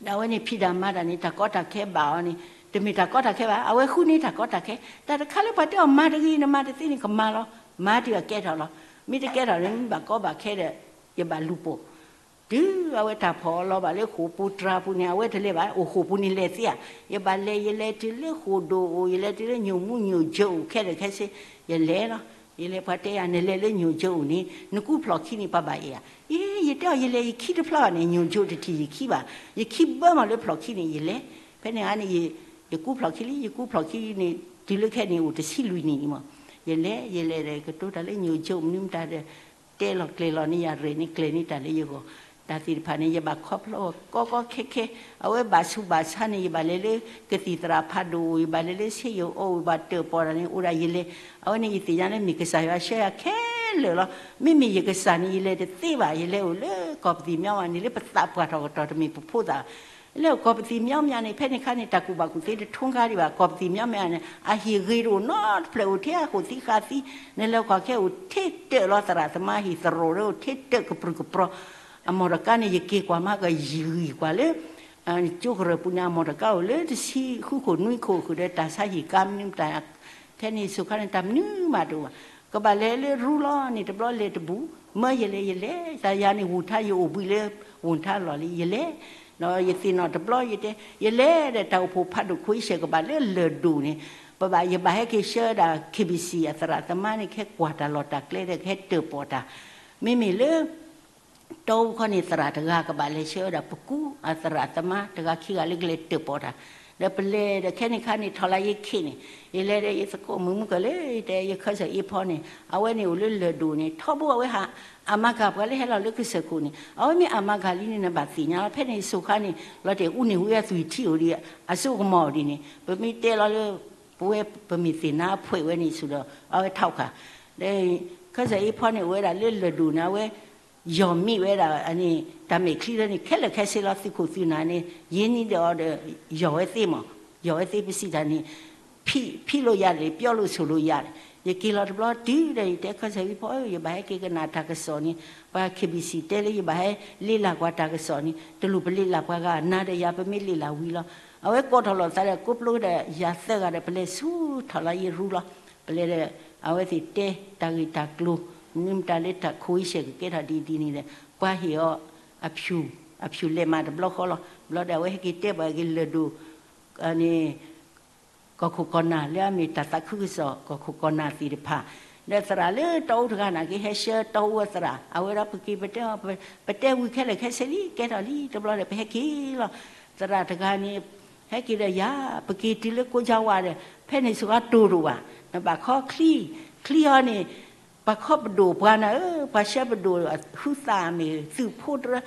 ဒီးအဝဲန့ၣ်ဖံးတၢ်မၤတၢ်န့ၣ် တၢ်ကီတၢ်ခဲဘၣ်အီၤန့ၣ် တမ့ၢ်တၢ်ကီတၢ်ခဲဘၣ်, အဝဲဃုန့ၢ်တၢ်ကီတၢ်ခဲ, တၢ်တခါလၢပှၤတဲအီၤမၤတဂ့ၤ နမၤတသ့န့ၣ် ကမၤလီၤ, မၤတုၤအကဲထီၣ်လီၤ, မ့ၢ်တကဲထီၣ်န့ၣ် မ့ၢ်ဘၣ်ကီဘၣ်ခဲဒီး ယဘၣ်လူၤပိာ် တုၤအဝဲတၢ်ဖီၣ်အီၤလီၤဘၣ်လၢဃိာ်ပူၤတြၤပူၤန့ၣ် အဝဲတလဲၤဘၣ်, အိၣ်ဃိာ်ပူၤန့ၣ်လဲၤသ့ဧါ, ယဘၣ်လဲၤ ယလဲၤတုၤလၢဃိာ်ဒိၣ်အိၣ်, ယလဲၤတုၤလၢညိၣ်မူညိၣ်ကၠိအိၣ်ခဲလၢာ်ခဲဆ့, ယလဲၤလီၤ, ယလဲၤပှၤတဲယၤ နလဲၤလၢညိၣ်ကၠိအိၣ်န့ၣ် နကူဖျီၣ်ခံန့ၣ် ပှၤဘၣ်အဲၣ်ဧါ, အ့ ယတဲအီၤ ယလဲၤယခံတဖျီဘၣ်န့ၣ် ညိၣ်ကၠိတထံၣ်ယခံဘၣ်, ယခံဘၢမးလၢဖျီၣ်ခံန့ၣ် ယလဲၤ, ဖဲန့ၣ်ဧါန့ၣ် ယကူဖျီၣ်ခံလံ, ယကူဖျီၣ်ခံန့ၣ် တုၤလၢခဲန့ၣ်အိၣ်တဆံလွံၢ်နံၣ်န့ၣ်မး, ယလဲၤ ယလဲၤဒီးကတိၤတၢ်လၢညိၣ်ကၠိမနုၤမတၤဒီး တဲလီၤကျဲၤလီၤန့ၢ်ယၤရဲၣ်န့ၣ်ကျဲၤန့ၢ်တၢ်လၢယဂီၢ်, တၢ်သ့ၣ်တဖၣ်န့ၣ် ယဘၣ်ခီဖျိကီကီခဲခဲ, အဝဲဘၣ်ဆူးဘၣ်ဆါန့ၣ် ယဘၣ်လဲၤလၢကသံၣ်သရၣ်ဖးဒိၣ်အိၣ်, ယဘၣ်လဲၤလၢဆ့ယိၣ်အိၣ်, ယဘၣ်တၢၣ်ပီၣ်တၢ်န့ၣ် အိၣ်ဒၣ်ယလဲၤ, အဝဲန့ၣ်ယသ့ၣ်ညါလၢမ့ၢ်ကစၢ်ယွၤဆှၢယၤခဲလၢာ်လီၤ, မ့မ့ၢ်ယကစၢ်န့ၣ် ယလဲၤတသ့ဘၣ်, ယလဲၤအိၣ်လၢကီၢ်ပသံၣ်မၠီမးန့ၣ် လၢပသးပှၢ်ထီၣ်ကတီၢ်တမ့ၢ်ပဖိသၣ် လၢကီၢ်ပသံၣ်မၠီမၠီန့ၣ် ဖဲန့ၣ်ခါန့ၣ် တၢ်ကူၣ်ဘၣ်ကူၣ်သ့တထူၣ်ဃာ်ဒံးဘၣ်, ကီၢ်ပသံၣ်မၠီမၠီန့ၣ် အဟံၣ်ဂ့ၤတအိၣ်နီတဖျၢၣ် အိၣ်ထဲအဃိာ်သံဃာ်သံ, နလဲၤကွၢ်ခဲအိၣ်ထဲတၢၣ်လီၤ, သရၣ်သမါဟံၣ်သရိာ်ဒီးအိၣ်ထဲတၢၣ်ကပြုၢ်ကပြီၤ, အမီၢ်တကါန့ၣ် ယက့ၤကွၢ်မးကယံာ်ဂံၢ်ကွၢ်လၢ ကၠိကရၢၢ်ပူၤန့ၣ် အမီၢ်တကါအိၣ်လၢတဆံဃုခိၣ်နွံခိၣ်ဃုာ်ဒီး တၢ်ဆါဟံၣ်ကါမနုၤမတၤ, ဖဲန့ၣ်စိၤခါန့ၣ် တၢ်မနုၤမးတအိၣ်ဘၣ်, ကဘၣ်လဲၤလၢရူလီၤန့ၣ် တဘျီလဲၤတဘူး, မၢယလဲၤယလဲၤ, တၢ်ယၤန့ၣ် ဝူၣ်ထါယအိၣ်ဘှံးလၢ ဝူၣ်ထါလီၢ်လံ ယလဲၤ, ဒီးယသ့ၣ်နီၣ်တဘျီယတဲ ယလဲၤဒီးတၢ်အိၣ်ဖှိၣ်ဖးဒိၣ်ခိၣ်အံၣ်စဲးကဘၣ်လၢလၢၢ်ဒိၣ်န့ၣ်, ပဘၣ် ယဘၣ်ဟဲက့ၤဆှၢဒၣ် KBC အသရၣ်သမါန့ၣ် ကဟဲကွၢ်တၢ်လီၢ်တၢ်ကျဲဒီးကဟဲတၢၣ်ပီၣ်တၢ်, မ့မ့ၢ်လၢ တီအူခီန့ၣ် သရၣ်တဂၤကဘၣ်လဲၤဆှၢဝဲဒၣ်ပကူအသရၣ်သမါတဂၤခံဂၤလၢကလဲၤတၢၣ်ပီၣ်တၢ်, ဒီးပလဲၤဒီးခဲန့ၣ်ခါန့ၣ် ထီၣ်လၢယခ့ၣ်န့ၣ်, ယလဲၤဒီးယသကိးမုၣ်မုၣ်ကလၢ ယတဲယခၢၣ်စၢၣ်အ့ဖီန့ၣ် အဝဲန့ၣ်အိၣ်လၢလၢၢ်ဒိၣ်န့ၣ် ထီဘိအဝဲဟး အမၤကၤပှၤလၢဟဲလီၤလၢကစၢၢ်ခိၣ်န့ၣ် အဝဲမ့ၢ်အမၤကၤလံန့ၣ် နဘၣ်သ့ၣ်ညါလီၤ. ဖဲန့ၣ်စိၤခါန့ၣ် လီၤတဲာ်အူန့ၣ်ဝံအသွံၣ်ထံအိၣ်ဒံး အစိကမီၤအိၣ်ဒံးန့ၣ် ပမ့ၢ်တဲလီၤလၢ ပဝဲပမ့ၢ်သ့ၣ်နါအဖှဲးဝဲန့ၣ်ဆူၣ်ဒီး အဝဲထီၣ်ခါ ဒီး ခၢၣ်စၢၣ်အ့ဖီန့ၣ် အိၣ်ဝဲဒၣ်လၢလၢၢ်ဒိၣ်န့ၣ် အဝဲ ယီၢ်မံးဝဲဒၣ်န့ၣ် တၢ်မဲာ်ချံလၢန့ၣ် ခဲလၢာ်ခဲဆ့လီၤ. သုးခိၣ်သုးနၢ်န့ၣ် ယ့နံဒီးအီၤဒီး ယီၢ်ဝဲသ့မး, ယီၢ်ဝဲသ့ပစံးတၢ်န့ၣ် ဖံးလိာ်ယၤန့ၣ် ပျီလိာ်ဆိၣ်လိာ်ယၤန့ၣ် ယက့ၤလီၤတဘျီတုၤဒီး ယတဲခၢၣ်စၢၣ်အ့ဖီဧၢ ယဘၣ်ဟဲက့ၤကနၣ်တၢ်ကစီၣ်န့ၣ် ပှၤ KBC တဲလၢယဘၣ်ဟဲလ့လၢ်ကွၢ်တၢ်ကစီၣ်န့ၣ် တလိၣ်ပလ့လၢ်ပှၤဂၤနၤဒီးယၤ ပမ့ၢ်လ့လၢ်ဝံၤလီၤ. အဝဲကိးထီၣ်လိာ်သးဒီး ကိးပျိဒီးယၤသၢဂၤဒီး ပလဲၤဆူထီၣ်လီၤယ့ရူလီၤ. ပလဲၤဒီး အဝဲသ့ၣ်တဲတၢ်ဂ့ၢ်တၢ်ကျိၤ, မနုၤမတၤလၢတၢ်ခိၣ်အံၤဆဲးကကဲထီၣ်ဒ်ဒ်န့ၣ်ဒီး ပှၤဟ့ၣ်အီၤ အဖၠူၣ်, အဖၠူၣ်လဲၤမးတဘျီဃီလီၤ. ဘျီဒီးအဝဲဟဲက့ၤတဲပှၤက့ၤလၢၢ်ဒိၣ် န့ၣ် ကီၢ်ခိၣ်ကီၢ်နၢ်လၢအမ့ၢ်တၢ်သးခုကစီၣ် ကီၢ်ခိၣ်ကီၢ်နၢ်သ့ၣ်တဖၣ်, ဒီးသရၣ်လၢတီအူတဂၤနာ်က့ ဟဲဆှၢတီအူအသရၣ်, အဝဲဒီးပက့ၤပတဲ, ပတဲဝံၤခဲလၢာ်ခဲဆ့လံ ကဲထီၣ်လံတဘျီဒီး ပဟဲက့ၤလီၤ. သရၣ်တဂၤန့ၣ် ဟဲက့ၤဒီးယၤ, ပက့ၤတုၤလၢကိးကၠါဝါဒီး ဖဲန့ၣ်စ့ၢ်ကီးတိၢ်တအိၣ်ဘၣ်, နဘၣ်ခီချံ, ချံအီၤန့ၣ် ပှၤခီပဒိၣ်ပှၤနၤဧၢ, ပှၤဆှၢပဒိၣ်ဟုသးမ့ၢ်သုးဖိတရၢ,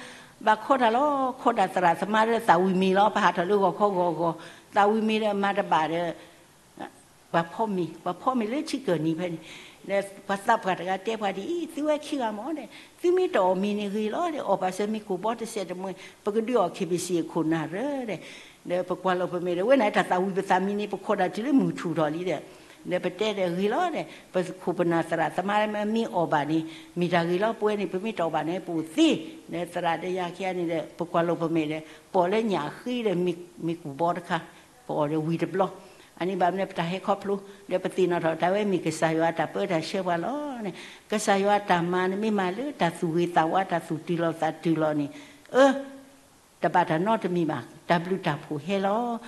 ဘၣ်ခီတၢ်လီၤ, ခီတၢ်သရၣ်သမါဒီးသးဝံၤမံၤလီၤ, ပဟးထီၣ်လၢဂီၤခီဂီၤဂီၤ, သးဝံၤမံၤဒီးမၤတဘၣ်ဒီး ပှၤဖီမ့ၤ, ပှၤဖီမ့ၤလၢထံကၢၢ်နံၤဖဲန့ၣ်, ဒီးပှၤသးပှၢ်တဂၤတဲပှၤဒ်အံၤ, သုဝဲခံဂၤမ့ၢ်ဒီး သုမ့ၢ်တအီၣ်မ့ၤန့ၣ်ဂ့ၤလီၤဒီး အီၣ်ပာ်စၢၤမ့ၤကိၣ်ဘီတစဲးတမှဲၤ, ပကဒုးအီၣ် ခ့ဘ့ၣ်စံၣ် အခိၣ်နၢ်ရၢဒီး, ဒီးပကွၢ်လီၤပမဲာ်ဒီး ဝဲန့ၣ်တၢ်သးဝံၤပသးမံၤန့ၣ် ပခိးတၢ်တုၤလၢမုၢ်ထူၣ်ထီၣ်လံဒီး, ဒီးပတဲဒီးဂ့ၤလီၤဒီး ပခိၣ်ပနၢ်သရၣ်သမါမ့ၢ်အီၣ်ဘၣ်န့ၣ် မ့ၢ်တၢ်ဂ့ၤလီၤ, ပဝဲန့ၣ် ပမ့ၢ်တအီၣ်ဘၣ်န့ၣ် ပအိၣ်သ့, ဒီးသရၣ်ဒီးယၤခံဂၤန့ၣ်ဒီး ပကွၢ်လီၤပမဲာ်ဒီး ပိာ်လၢညၣ်ဃ့ဒီး မ့ၤကိၣ်ဘီတခါ ပအီၣ်ဒီးဝံၤတဘျီ, အန့ၣ်ဘၣ်မနုၤပတၢ်ဟဲခီဖျိ, ဒီးပသ့ၣ်နီၣ်ထီၣ်တၢ်ဝဲမ့ၢ်ကစၢ်ယွၤအတၢ်ပၢတၢ်ဆှၢပှၤလီၤန့ၣ်, ကစၢ်ယွၤအတၢ်မၤန့ၣ်မ့ၢ်မၤလၢတၢ်သူၣ်ဂ့ၤသးဝါ တၢ်သူၣ်တုၤလီၤသးတုၤလီၤန့ၣ်, အၢ, တဘၣ်တၢ်နီတမံၤဘၣ်, တၢ်ဘျုးတၢ်ဖှိၣ်ဟဲလီၤ.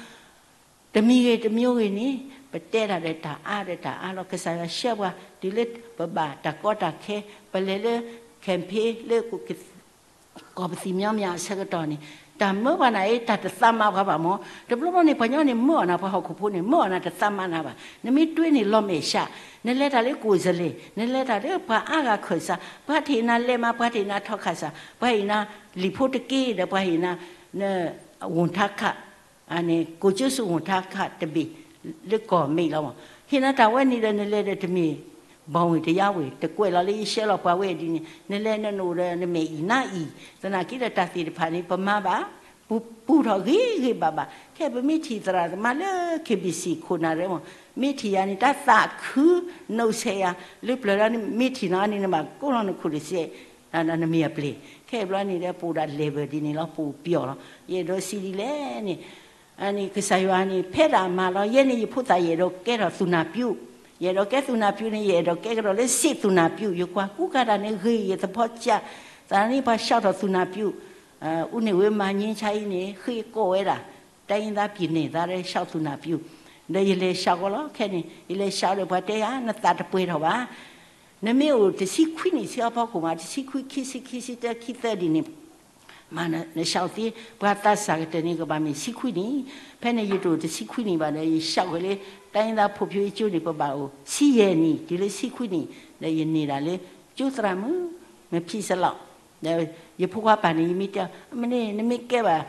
တမံၤဂ့ၤတမံၤဂ့ၤန့ၣ် ပတဲတၢ်ဒီးတၢ်အါဒီးတၢ်အါလီၤ. ကစၢ်ယွၤဆှၢပှၤ တုၤလၢပဘၣ်တၢ်ကီတၢ်ခဲ, ပလဲၤလၢ campaign လၢ ကီၢ်ပသံၣ်မညီမညီအဆၢကတီၢ်န့ၣ်, တၢ်မၢပှၤန့ၣ် တၢ်တသးမၤပှၤဘၣ်မး, တဘျီဘျီန့ၣ် ပှၤညီန့ၣ်မၢအီၣ်နၤ, ပှၤဟီၣ်ခိၣ်ဖိန့ၣ် မၢအီၣ်နၤတသးမၤနၤဘၣ်. နမ့ၢ်တွ့န့ၣ်လီၤမဲာ်ဆှး, နလဲၤတၢ်လၢကိၣ်စလဲၣ်, နလဲၤတၢ်လၢပှၤအါဂၤခၢၣ်စး, ပှၤထံၣ်နၤလဲၤမး, ပှၤထံၣ်နၤထီၣ်ခၢၣ်စး, ပှၤဟ့ၣ်နၤလံာ်ဖိတက့ဒီး ပှၤဟ့ၣ်နၤ ဝူၣ်ထါခး အန့ၣ် ကိၣ်ကၠိစူးဝူၣ်ထါခးတဘ့ၣ် လၢကီၢ်မဲာ်လီၤမး. ဟ့ၣ်နၤတၢ်ဝဲန့ၣ်ဒီး နလဲၤဒီးတမ့ၢ် ဘီဝ့ၢ်တယါဝ့ၢ် တကွဲးလီၤလၢယဆှၢလီၤပှၤဝဲဒ်န့ၣ်, နလဲၤနအိၣ်ဒီးနမဲာ်အံၤနါအံၤ, သနာ်က့ဒီးတၢ်သ့ၣ်တဖၣ်န့ၣ် ပမၤဘၣ်, ပပူၤထီၣ်ဂ့ၤဂ့ၤဘၣ်ဘၣ်. ခဲအံၤပမ့ၢ်ထံၣ်သရၣ်သမါလၢ ခ့ဘ့ၣ်စံၣ် ခိၣ်နၢ်ရၢမး, မ့ၢ်ထံၣ်ယၤန့ၣ် တၢ်သးခု နီၣ်ဆဲးယၤ လၢပျၢၤလီၤန့ၣ် မ့ၢ်ထံၣ်နီၤန့ၣ် နဘၣ်ကိးလီၤနခိၣ်တစဲး နမ့ၢ်အပျ့ၤ. ခဲအံၤဘျီန့ၣ်ဒီး ပအိၣ်ဒၣ်လဲၤဘၢၣ်ဒ်န့ၣ်လီၤ, ပအိၣ်ပျီၣ်လီၤ. ယအဲၣ်ဒိးစံးဒ်လဲၣ်န့ၣ်, အန့ၣ် ကစၢ်ယွၤန့ၣ် ဖဲဒၣ်အမၤလီၤ. ယဲန့ၣ် ယဖိသၣ်ယအဲၣ်ဒိးကဲထီၣ်သူၣ်နၢ်ပၠူး, ယအဲၣ်ဒိးကဲသူၣ်နၢ်ပၠူးန့ၣ် ယအဲၣ်ဒိးကဲကဒီးလၢစံးသူၣ်နၢ်ပၠူး, ယကွၢ်ကူကၤတၢ်န့ၣ်ဂ့ၤ ယသဖီစၢ်, သနာ်က့ပှၤဆှၢထီၣ်သူၣ်နၢ်ပၠူး, အူန့ၢ်ဝ့မၤည့ဆါအံၤန့ၣ် ဃ့ကိးဝဲဒၣ် တိုင်းရင်းသားပြည်နယ်သား လၢဆှၢသူၣ်နၢ်ပၠူး, ဒီးယလဲၤဆှၢဃီလီၤ. ခဲန့ၣ် ယလဲၤဆှၢဒီးပှၤတဲယၤ နသးတပှဲၤထီၣ်ဘၣ် နမ့ၢ်အိၣ်တဆံခွံနံၣ်ဆံးအဖီခိၣ်မး တဆံခွံ ခံဆံ ခံဆံတၢ ခံသၢဒ်န့ၣ်, မ့ၢ်နဆှၢသ့ ပှၤသးစၢ်ကတၢၢ်န့ၣ် ကဘၣ်မ့ၢ်ဆံခွံနံၣ်, ဖဲန့ၣ်ယတအိၣ်တဆံခွံနံၣ်ဘၣ်ဒီး ယဆှၢဃီၤလၢ တိုင်းရင်းသားဖွံ့ဖြိုးရေးကၠိန့ၣ် ပဘၣ်အိၣ်ဆံယဲၢ်နံၣ် တုၤလၢဆံခွံနံၣ်, ဒီးယန့ၢ်ဒၣ်လၢ ကၠိသရၣ်မုၣ် မဖံစလီၤ, ဒီးယဖိခွါပၢ်န့ၣ် ယမ့ၢ်တဲအီၤ မ့ၢ်န့ၣ် နမ့ၢ်ကဲဘၣ်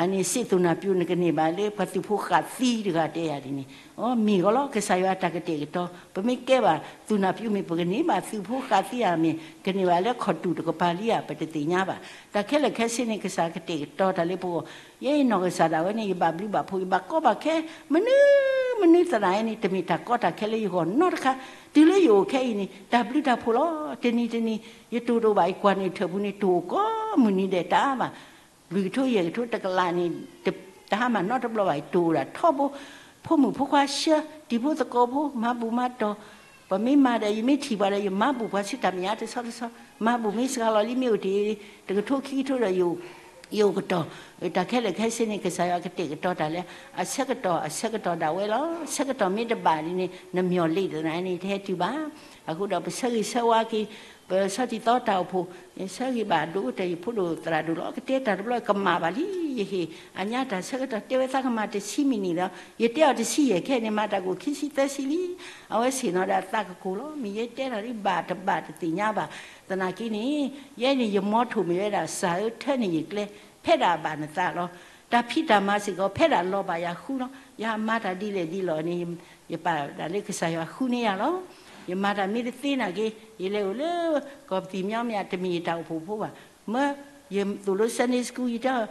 အန့ၣ် စံးသူၣ်နၢ်ပၠူး နကန့ၢ်ဘၣ်လၢပှၤသုးဖိဃာ်သံတဂၤတဲယၤဒ်န့ၣ်, အိ မ့ၢ်ဂီၤလီၤ ကစၢ်ယွၤအတၢ်ကတဲာ်ကတီၤ, ပမ့ၢ်ကဲဘၣ်သူၣ်နၢ်ပၠူးမ့ၢ် ပကန့ၢ်ဘၣ်သုးဖိဃာ်သံဧါ မ့ၢ်ကန့ၢ်ဘၣ်လၢခီၣ်တူာ်တကပၤလံဧါ ပတသ့ၣ်ညါဘၣ်. တၢ်ခဲလၢာ်ခဲဆ့န့ၣ် ကစၢ်ကတဲာ်ကတီၤတၢ်လၢပဂီၢ်, ယဲအံၤနီၢ်ကစၢ်ဒၣ်ဝဲန့ၣ် ယဘၣ်ဘျုးဘၣ်ဖှိၣ် ယဘၣ်ကီဘၣ်ခဲ, မနုၤမနုၤသရၣ်အံၤန့ၣ် တမ့ၢ်တၢ်ကီတၢ်ခဲလၢယဂီၢ်နီတခါ, တုၤလၢယအိၣ်ခဲအံၤန့ၣ် တၢ်ဘျုးတၢ်ဖှိၣ်လီၤ. တနံၤတနံၤ ယတိၢ်တအိၣ်ဘၣ် ယကွၢ်န့ၢ်ထၢၣ်ပူၤန့ၣ် တိၢ်အိၣ်ကိးမုၢ်နံၤဒဲးတအါဘၣ် လွံၢ်ကထိယဲၢ်ကထိတကလးန့ၣ် တဟါမၢ်နီတဘျီဘၣ် ယတိၢ်အိၣ်ဒၣ်ထီဘိ, ဖိမုၣ်ဖိခွါဆှၢ တံၤဖိသကိးဖိ မၤဘူၣ်မၤတီၢ်, ပမ့ၢ်မၤဒီး ယမ့ၢ်ထံၣ်ပှၤဒီး ယမၤဘူၣ်ပှၤဆူတၢ်မဲာ်ညါတဆီတဆီ, မၤဘူၣ်မ့ၢ်စှၤလီၤလံ မ့ၢ်အိၣ်တ့ၢ် တကထိခံကထိဒီး ယအိၣ်ကတီၢ်, တၢ်ခဲလၢာ်ခဲဆ့န့ၣ် ကစၢ်ယွၤကတဲာ်ကတီၤတၢ်လၢ အဆၢကတီၢ် အဆၢကတီၢ်ဒၣ်ဝဲလီၤ. ဆၢကတီၢ်မ့ၢ်တဘၣ်ဒ်န့ၣ် နမျော်လင့်တနၤန့ၣ် တဟဲတုၤဘၣ်. အဃိဒီးပဆၢဂ့ၤဆၢဝါက့ၤ ပဆီထံသီတၢ်အိၣ်ဖှိၣ်, ယဆၢဂ့ၤဘၣ်ဒိၣ်ကတၢၢ် ယဖိဒိၣ်သရၣ်ဒိၣ်လီၤ. ကတဲတၢ်တဘျီကမၣ်ဘၣ်လံ, ယဟ့ၣ်အညါတၢ်ဆၢကတီၢ် တဲဝဲသးကမၣ်တဆံမံးနံးဒီး ယတဲအီၤတဆံယဲၢ် ခဲအံၤန့ၣ် မၤတၢ်ကိၣ်ခံဆံသၢဆံလံ. အဝဲဆ့ၣ်နီၤဒီးအသးကကိၢ်လီၤ. မ့ၢ်ယဲတဲတၢ်ဒ်ဘၣ်တဘၣ်တသ့ၣ်ညါဘၣ်. သနာ်က့န့ၣ် ယဲန့ၣ် ယမီထိၣ်မ့ၢ်ဝဲဒၣ် ကစၢ်ဧၢ ထၢန့ၢ်ယကျဲ ဖဲဒၣ်အဘၣ်နသးလီၤ. တၢ်ဖံးတၢ်မၤစ့ၢ်ကီး ဖဲဒၣ်လီၤဘၣ်ယၤဃုလီၤ. ယမၤတၢ်ဒ်လဲၣ်ဒ်လဲၣ်န့ၣ် ယပာ်ဒၣ်လၢကစၢ်ယွၤဃုန့ၢ်ယၤလီၤ. ယမၤတၢ်မ့ၢ်တသ့နာ်က့ ယလဲၤအိၣ်လၢ ကီၢ်ပသံၣ်မညီမညီ တမ့ၢ်ယတၢ်အိၣ်ဖှိၣ်ဖိဘၣ်. မ့ၢ်ယသိၣ်လိ Sunday School ယတဲအီၤ လံာ်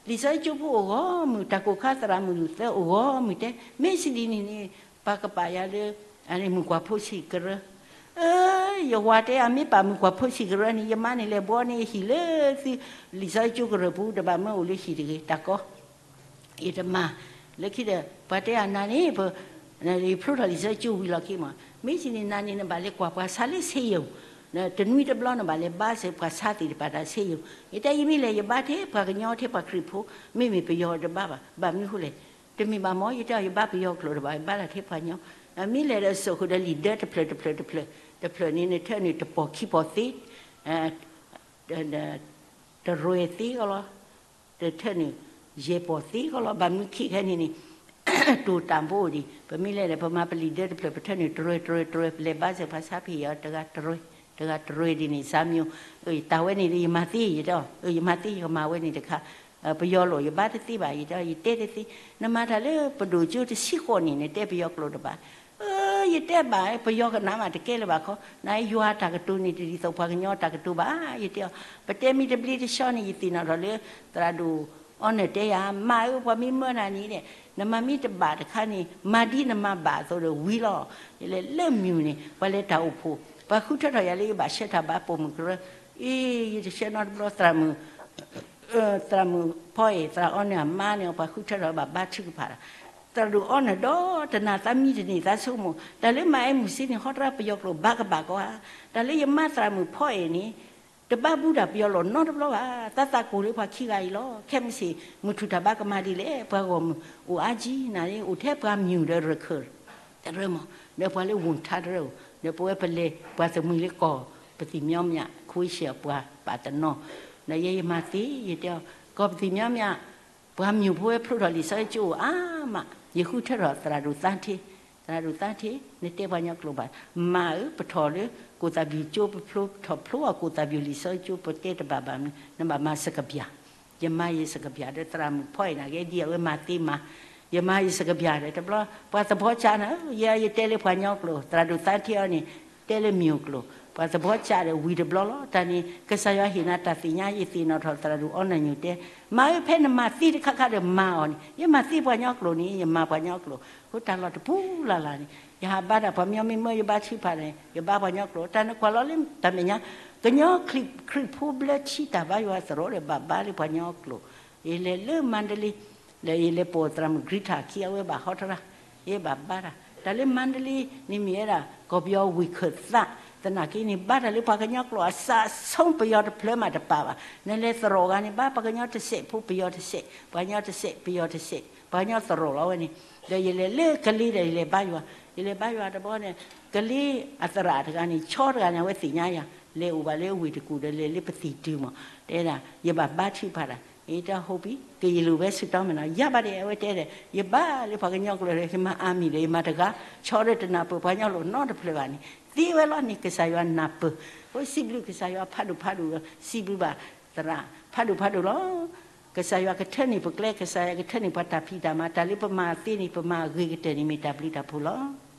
စီဆှံကၠိဖိအိၣ်ဂီၢ်မုၢ် တၢ်ကိၢ်ခါသရၣ်မုၣ်သၢအိၣ်ဂီၢ်မုၢ်တဲ မ့ၢ်စံးဒ်န့ၣ်န့ၣ် ပာ်ကပာ်ယၤလၢ မုၣ်ကွၢ်ဖိဆံးကရၢ အၢ ယဝၤတဲယၤ မ့ၢ်ပာ်မုၣ်ကွၢ်ဖိဆံးကရၢန့ၣ် ယမါန့ၣ်လဲၤဘှီန့ၢ်ယဟံၣ်လၢသု လံာ်စီဆှံကၠိကရၢၢ်ပူၤ တဘၣ်မၢအိၣ်လၢဟံၣ်တဂ့ၤ တၢ်ကီ ယတမၤ လၢခံဒီး ပှၤတဲယၤနၤန့ၣ် ပ ယဖျိထီၣ်လံာ်စီဆှံကၠိဝံၤလီၢ်ခံမး, မ့ၢ်စ့ၢ်န့ၣ် နၤန့ၣ်နဘၣ်လဲၤကွၢ်ပှၤဆါလၢဆ့ယိၤ, တနွံတဘျီနဘၣ်လဲၤဘါစၢၤပှၤဆါသ့ၣ်တဖၣ်တၢ်ဆ့ယိၤ, ယတဲယမ့ၢ်လဲၤယဘါထဲပှၤကညီထဲပှၤခရံာ်ဖိ, မ့မ့ၢ်ပယီၤတဘါဘၣ်, ဘၣ်မနုၤဃိလဲၣ်, တမ့ၢ်ဘၣ်မး ယတဲအီၤယဘါပယီၤကျိာ်တဘၣ်, ယဘါတၢ်ထဲပှၤကညီ, မ့ၢ်လဲၤဒီးစိာ်ဃုာ်ဒီးလံာ်ဒၢတဖျၢၣ်တဖျၢၣ်တဖျၢၣ်, တဖျၢၣ်န့ၣ် နထၢနုာ်တပီၢ်ခံပီၢ်သ့ တရဲၣ်သ့ကီးလီၤ, တထၢနုာ် ယဲၢ်ပီၢ်သ့ကီးလီၤ, ဘၣ်မနုၤခံခဲန့ၣ်န့ၣ် တိၢ်တၢ်ဘိအိၣ်ဒံး, ပမ့ၢ်လဲၤဒီး ပမၤပလံာ်ဒၢတဖျၢၣ် ပထၢနုာ်တရဲၣ်တရဲၣ်တရဲၣ်, ပလဲၤဘါစၢၤပှၤဆါဖဲအံၤ တဂၤတရဲၣ်, တဂၤတရဲၣ်ဒ်န့ၣ် စၢ်မံၤ, တၢ်ဝဲန့ၣ်ဒီးယမၤသ့ယတဲအီၤ, ယမၤသ့ယကမၤဝဲန့ၣ်တခါ, ပယီၤလိာ်ယဘါတသ့ဘၣ် ယတဲအီၤ ယတဲတသ့, နမၤတၢ်လၢပဒိၣ်ကၠိတဆံဃိးနံၣ်န့ၣ် တဲပယီၤကျိာ်တဘၣ် ယတဲဘၣ် ပယီၤကနၣ်မးတကဲလၢၤဘၣ်ခီ, နယွၤတၢ်ကတိၤန့ၣ် တဒ်သိးပှၤကညီတၢ်ကတိၤဘၣ် ယတဲအီၤ, ပတဲမ့ၢ်တဘျ့တဆှီန့ၣ် ယသ့ၣ်နီၣ်ထီၣ်လၢ သရၣ်ဒိၣ်အီနၢၣ်တဲယၤ မါဧၢ ပှၤမ့ၢ်မၢနၤန့ၣ် နမၤမ့ၢ်တဘၣ်တခါန့ၣ် မၤဒ်နမၤဘၣ်အသိးဒီးဝံၤလီၤ, ယလဲၤလၢမုၢ်န့ၣ် ပှၤလဲၤတၢ်အိၣ်ဖှိၣ်, ပှၤဃုထၢထီၣ်ယၤလၢယဘၣ်ဆှၢတၢ်ဘါပိာ်မုၣ်ကရၢ, အ့ ယတဆှၢနီတဘျီ သရၣ်မုၣ် သရၣ်မုၣ်ဖီအဲၣ် သရၣ်အီနၢၣ်အမါန့ၣ် ပှၤဃုထၢထီၣ်ဘၣ်ဘါထုကဖၣ်တၢ်, သရၣ်ဒိၣ်အီနၢၣ်ဒီးတနၢ်သးမံတန့ၢ်သးဆိကမိၣ် တၢ်လၢမၤအဲၣ်မုၢ်စ့န့ၣ် ဟီတရၣ်ပယီၤကျိာ်ဘါကဘၣ်ကီဧါ, တၢ်လၢယမါသရၣ်မုၣ်ဖီအဲၣ်န့ၣ် တဘါဘူးတၢ်ပယီၤလီၤနီတဘျီဘၣ်, သးသးကိၢ်လၢပှၤခံဂၤအံၤလီၤ, ခဲမုၢ်ဆ့ၣ် မုၢ်ထူၣ်တၢ်ဘါကမၤဒ်လဲၣ်, ပှၤဂီၢ်မုၢ်အိၣ်အါကံနၤန့ၣ် အိၣ်ထဲပှၤမုၢ်ဒီးရခၢၣ် တရၢမး, ဒီးပှၤလၢဝူၣ်ထါတရၢဧိၤ, ဒီးပဝဲပလဲၤပှၤသမံၤလၢကီၢ်ပသံၣ်မညီမညီ ခွ့ရှၢၣ်ပှၤပာ်တနီၤ, ဒီးယဲယမၤသ့ ယတဲအီၤ ကီၢ်ပသံၣ်မညီမညီ ပှၤမုၢ်ဖိဝဲဖျိထီၣ်လံာ်စီဆှံကၠိအိၣ်အါမး, ယဃုထၢထီၣ်သရၣ်ဒိၣ်သါထ့, သရၣ်ဒိၣ်သါထ့ နတဲပှၤကညီကျိာ်ဘၣ်, မါဧၢ ပထီၣ်လၢကိၣ်သၣ်ဘံၣ်ကၠိ ပဖျိထီၣ်ဖျိအီၤကိၣ်သၣ်ဘံၣ်လံာ်စီဆှံကၠိ ပတဲတဘၣ်ဘၣ်မနုၤ နဘၣ်မၤစကဘၠၣ် ယမၤယစကဘၠၣ်ဒီးသရၣ်မုၣ်ဖီအဲၣ်နာ်က့ ဒ်အဝဲမၤသ့မၤ, ယမၤယစကဘၠၣ်ဒီးတဘျီ ပှၤသဘီကၢ်နၤဧၢ, ယဲယတဲလၢပှၤကညီကျိာ် သရၣ်ဒိၣ်သါထ့အီၤန့ၣ် တဲလၢမုၢ်ကျိာ်, ပှၤသဘီကၢ်ဒီးဝံၤတဘျီလီၤ. တၢ်န့ၣ် ကစၢ်ယွၤဟ့ၣ်နၤတၢ်သ့ၣ်ညါ ယသ့ၣ်နီၣ်ထီၣ်သရၣ်ဒိၣ်အီနၢၣ်ညိၣ်တဲ, မါဧၢ ဖဲနမၤသ့တခါခါဒီးမၤအီၤန့ၣ်, ယမၤသ့ပှၤကညီကျိာ်န့ၣ် ယမၤပှၤကညီကျိာ်, အဃိတၢ်လီၢ်တပူၤလၢ်လၢ်န့ၣ် ယဟးဘါတၢ် ပှၤမညီမ့ၢ်မၢယဘါထုကဖၣ်န့ၣ် ယဘါပှၤကညီကျိာ်, တၢ်နကွၢ်လီၤလၢတၢ်မဲာ်ညါ, ကညီခရံာ်ဖိဘျၢထံတၢ်ဘါယွၤသရိာ်ဒီးဘၣ်ဘါလၢပှၤကညီကျိာ်, ယလဲၤလၢမါဒလ့ ဒီးယလဲၤပိာ်သရၣ်မုၣ် Greta ခံ အဝဲဘၣ်ဟီထရၣ်, ယဘၣ်ဘါတၢ်, တၢ်လၢမါဒလ့န့ၣ်မ့ၢ်ဝဲဒၣ် ကီၢ်ပယီၤဝံၤခၢၣ်သး, သနာ်က့န့ၣ် ဘါတၢ်လၢပှၤကညီကျိာ်အစးအဆုံး ပယီၤတဖျၢၣ်မးတပာ်ဘၣ်, နလဲၤသရိာ်ဂၤန့ၣ် ဘါပှၤကညီတစဲး ဖိပယီၤတစဲး, ပှၤကညီတစဲး ပယီၤတစဲး, ပှၤကညီသရိာ်လီၤဝဲန့ၣ်, ဒီးယလဲၤလၢကလ့ဒီးယလဲၤဘါယွၤ, ယလဲၤဘါယွၤတဘျီန့ၣ် ကလ့အသရၣ်တဂၤန့ၣ် ဆီတဂၤန့ၣ် အဝဲသ့ၣ်ညါယၤ, လဲၤအိၣ်ဘၣ်လၢဝ့ၢ်တကူၣ်ဒီးလဲၤလၢပသံၣ်တုၤမး, တဲဒၣ် ယဘၣ်ဘါထုကဖၣ်တၢ်, ယတဲ ဟုတ်ပြီ ကယလူၤပဲဆုတောင်းမယ်နော်, ယၤဘၣ်ဒီး အဝဲတဲဒီး ယဘါလၢပှၤကညီကျိာ်ဒီး ယမၤအါမံၤဒီး ယမၤတဂၤ, ဆီဒီးတနၢ်ပၢၢ်ပှၤကညီကျိာ်နီတဖျၢၣ်ဘၣ်န့ၣ် သ့ဝဲလီၤန့ၣ် ကစၢ်ယွၤနၢ်ပၢၢ်, အဃိစံးဘျုးကစၢ်ယွၤဖးဒိၣ်ဖးဒိၣ်လီၤ, စံးဘျုးဘၣ်သရၣ်ဖးဒိၣ်ဖးဒိၣ်လီၤ. ကစၢ်ယွၤကထၢန့ၢ်ပကျဲ, ကစၢ်ယွၤကထၢန့ၢ်ပှၤတၢ်ဖံးတၢ်မၤ, တၢ်လၢပမၤသ့န့ၣ် ပမၤအဂ့ၤကတၢၢ်န့ၣ် မ့ၢ်တၢ်ဘျုးတၢ်ဖှိၣ်လီၤ.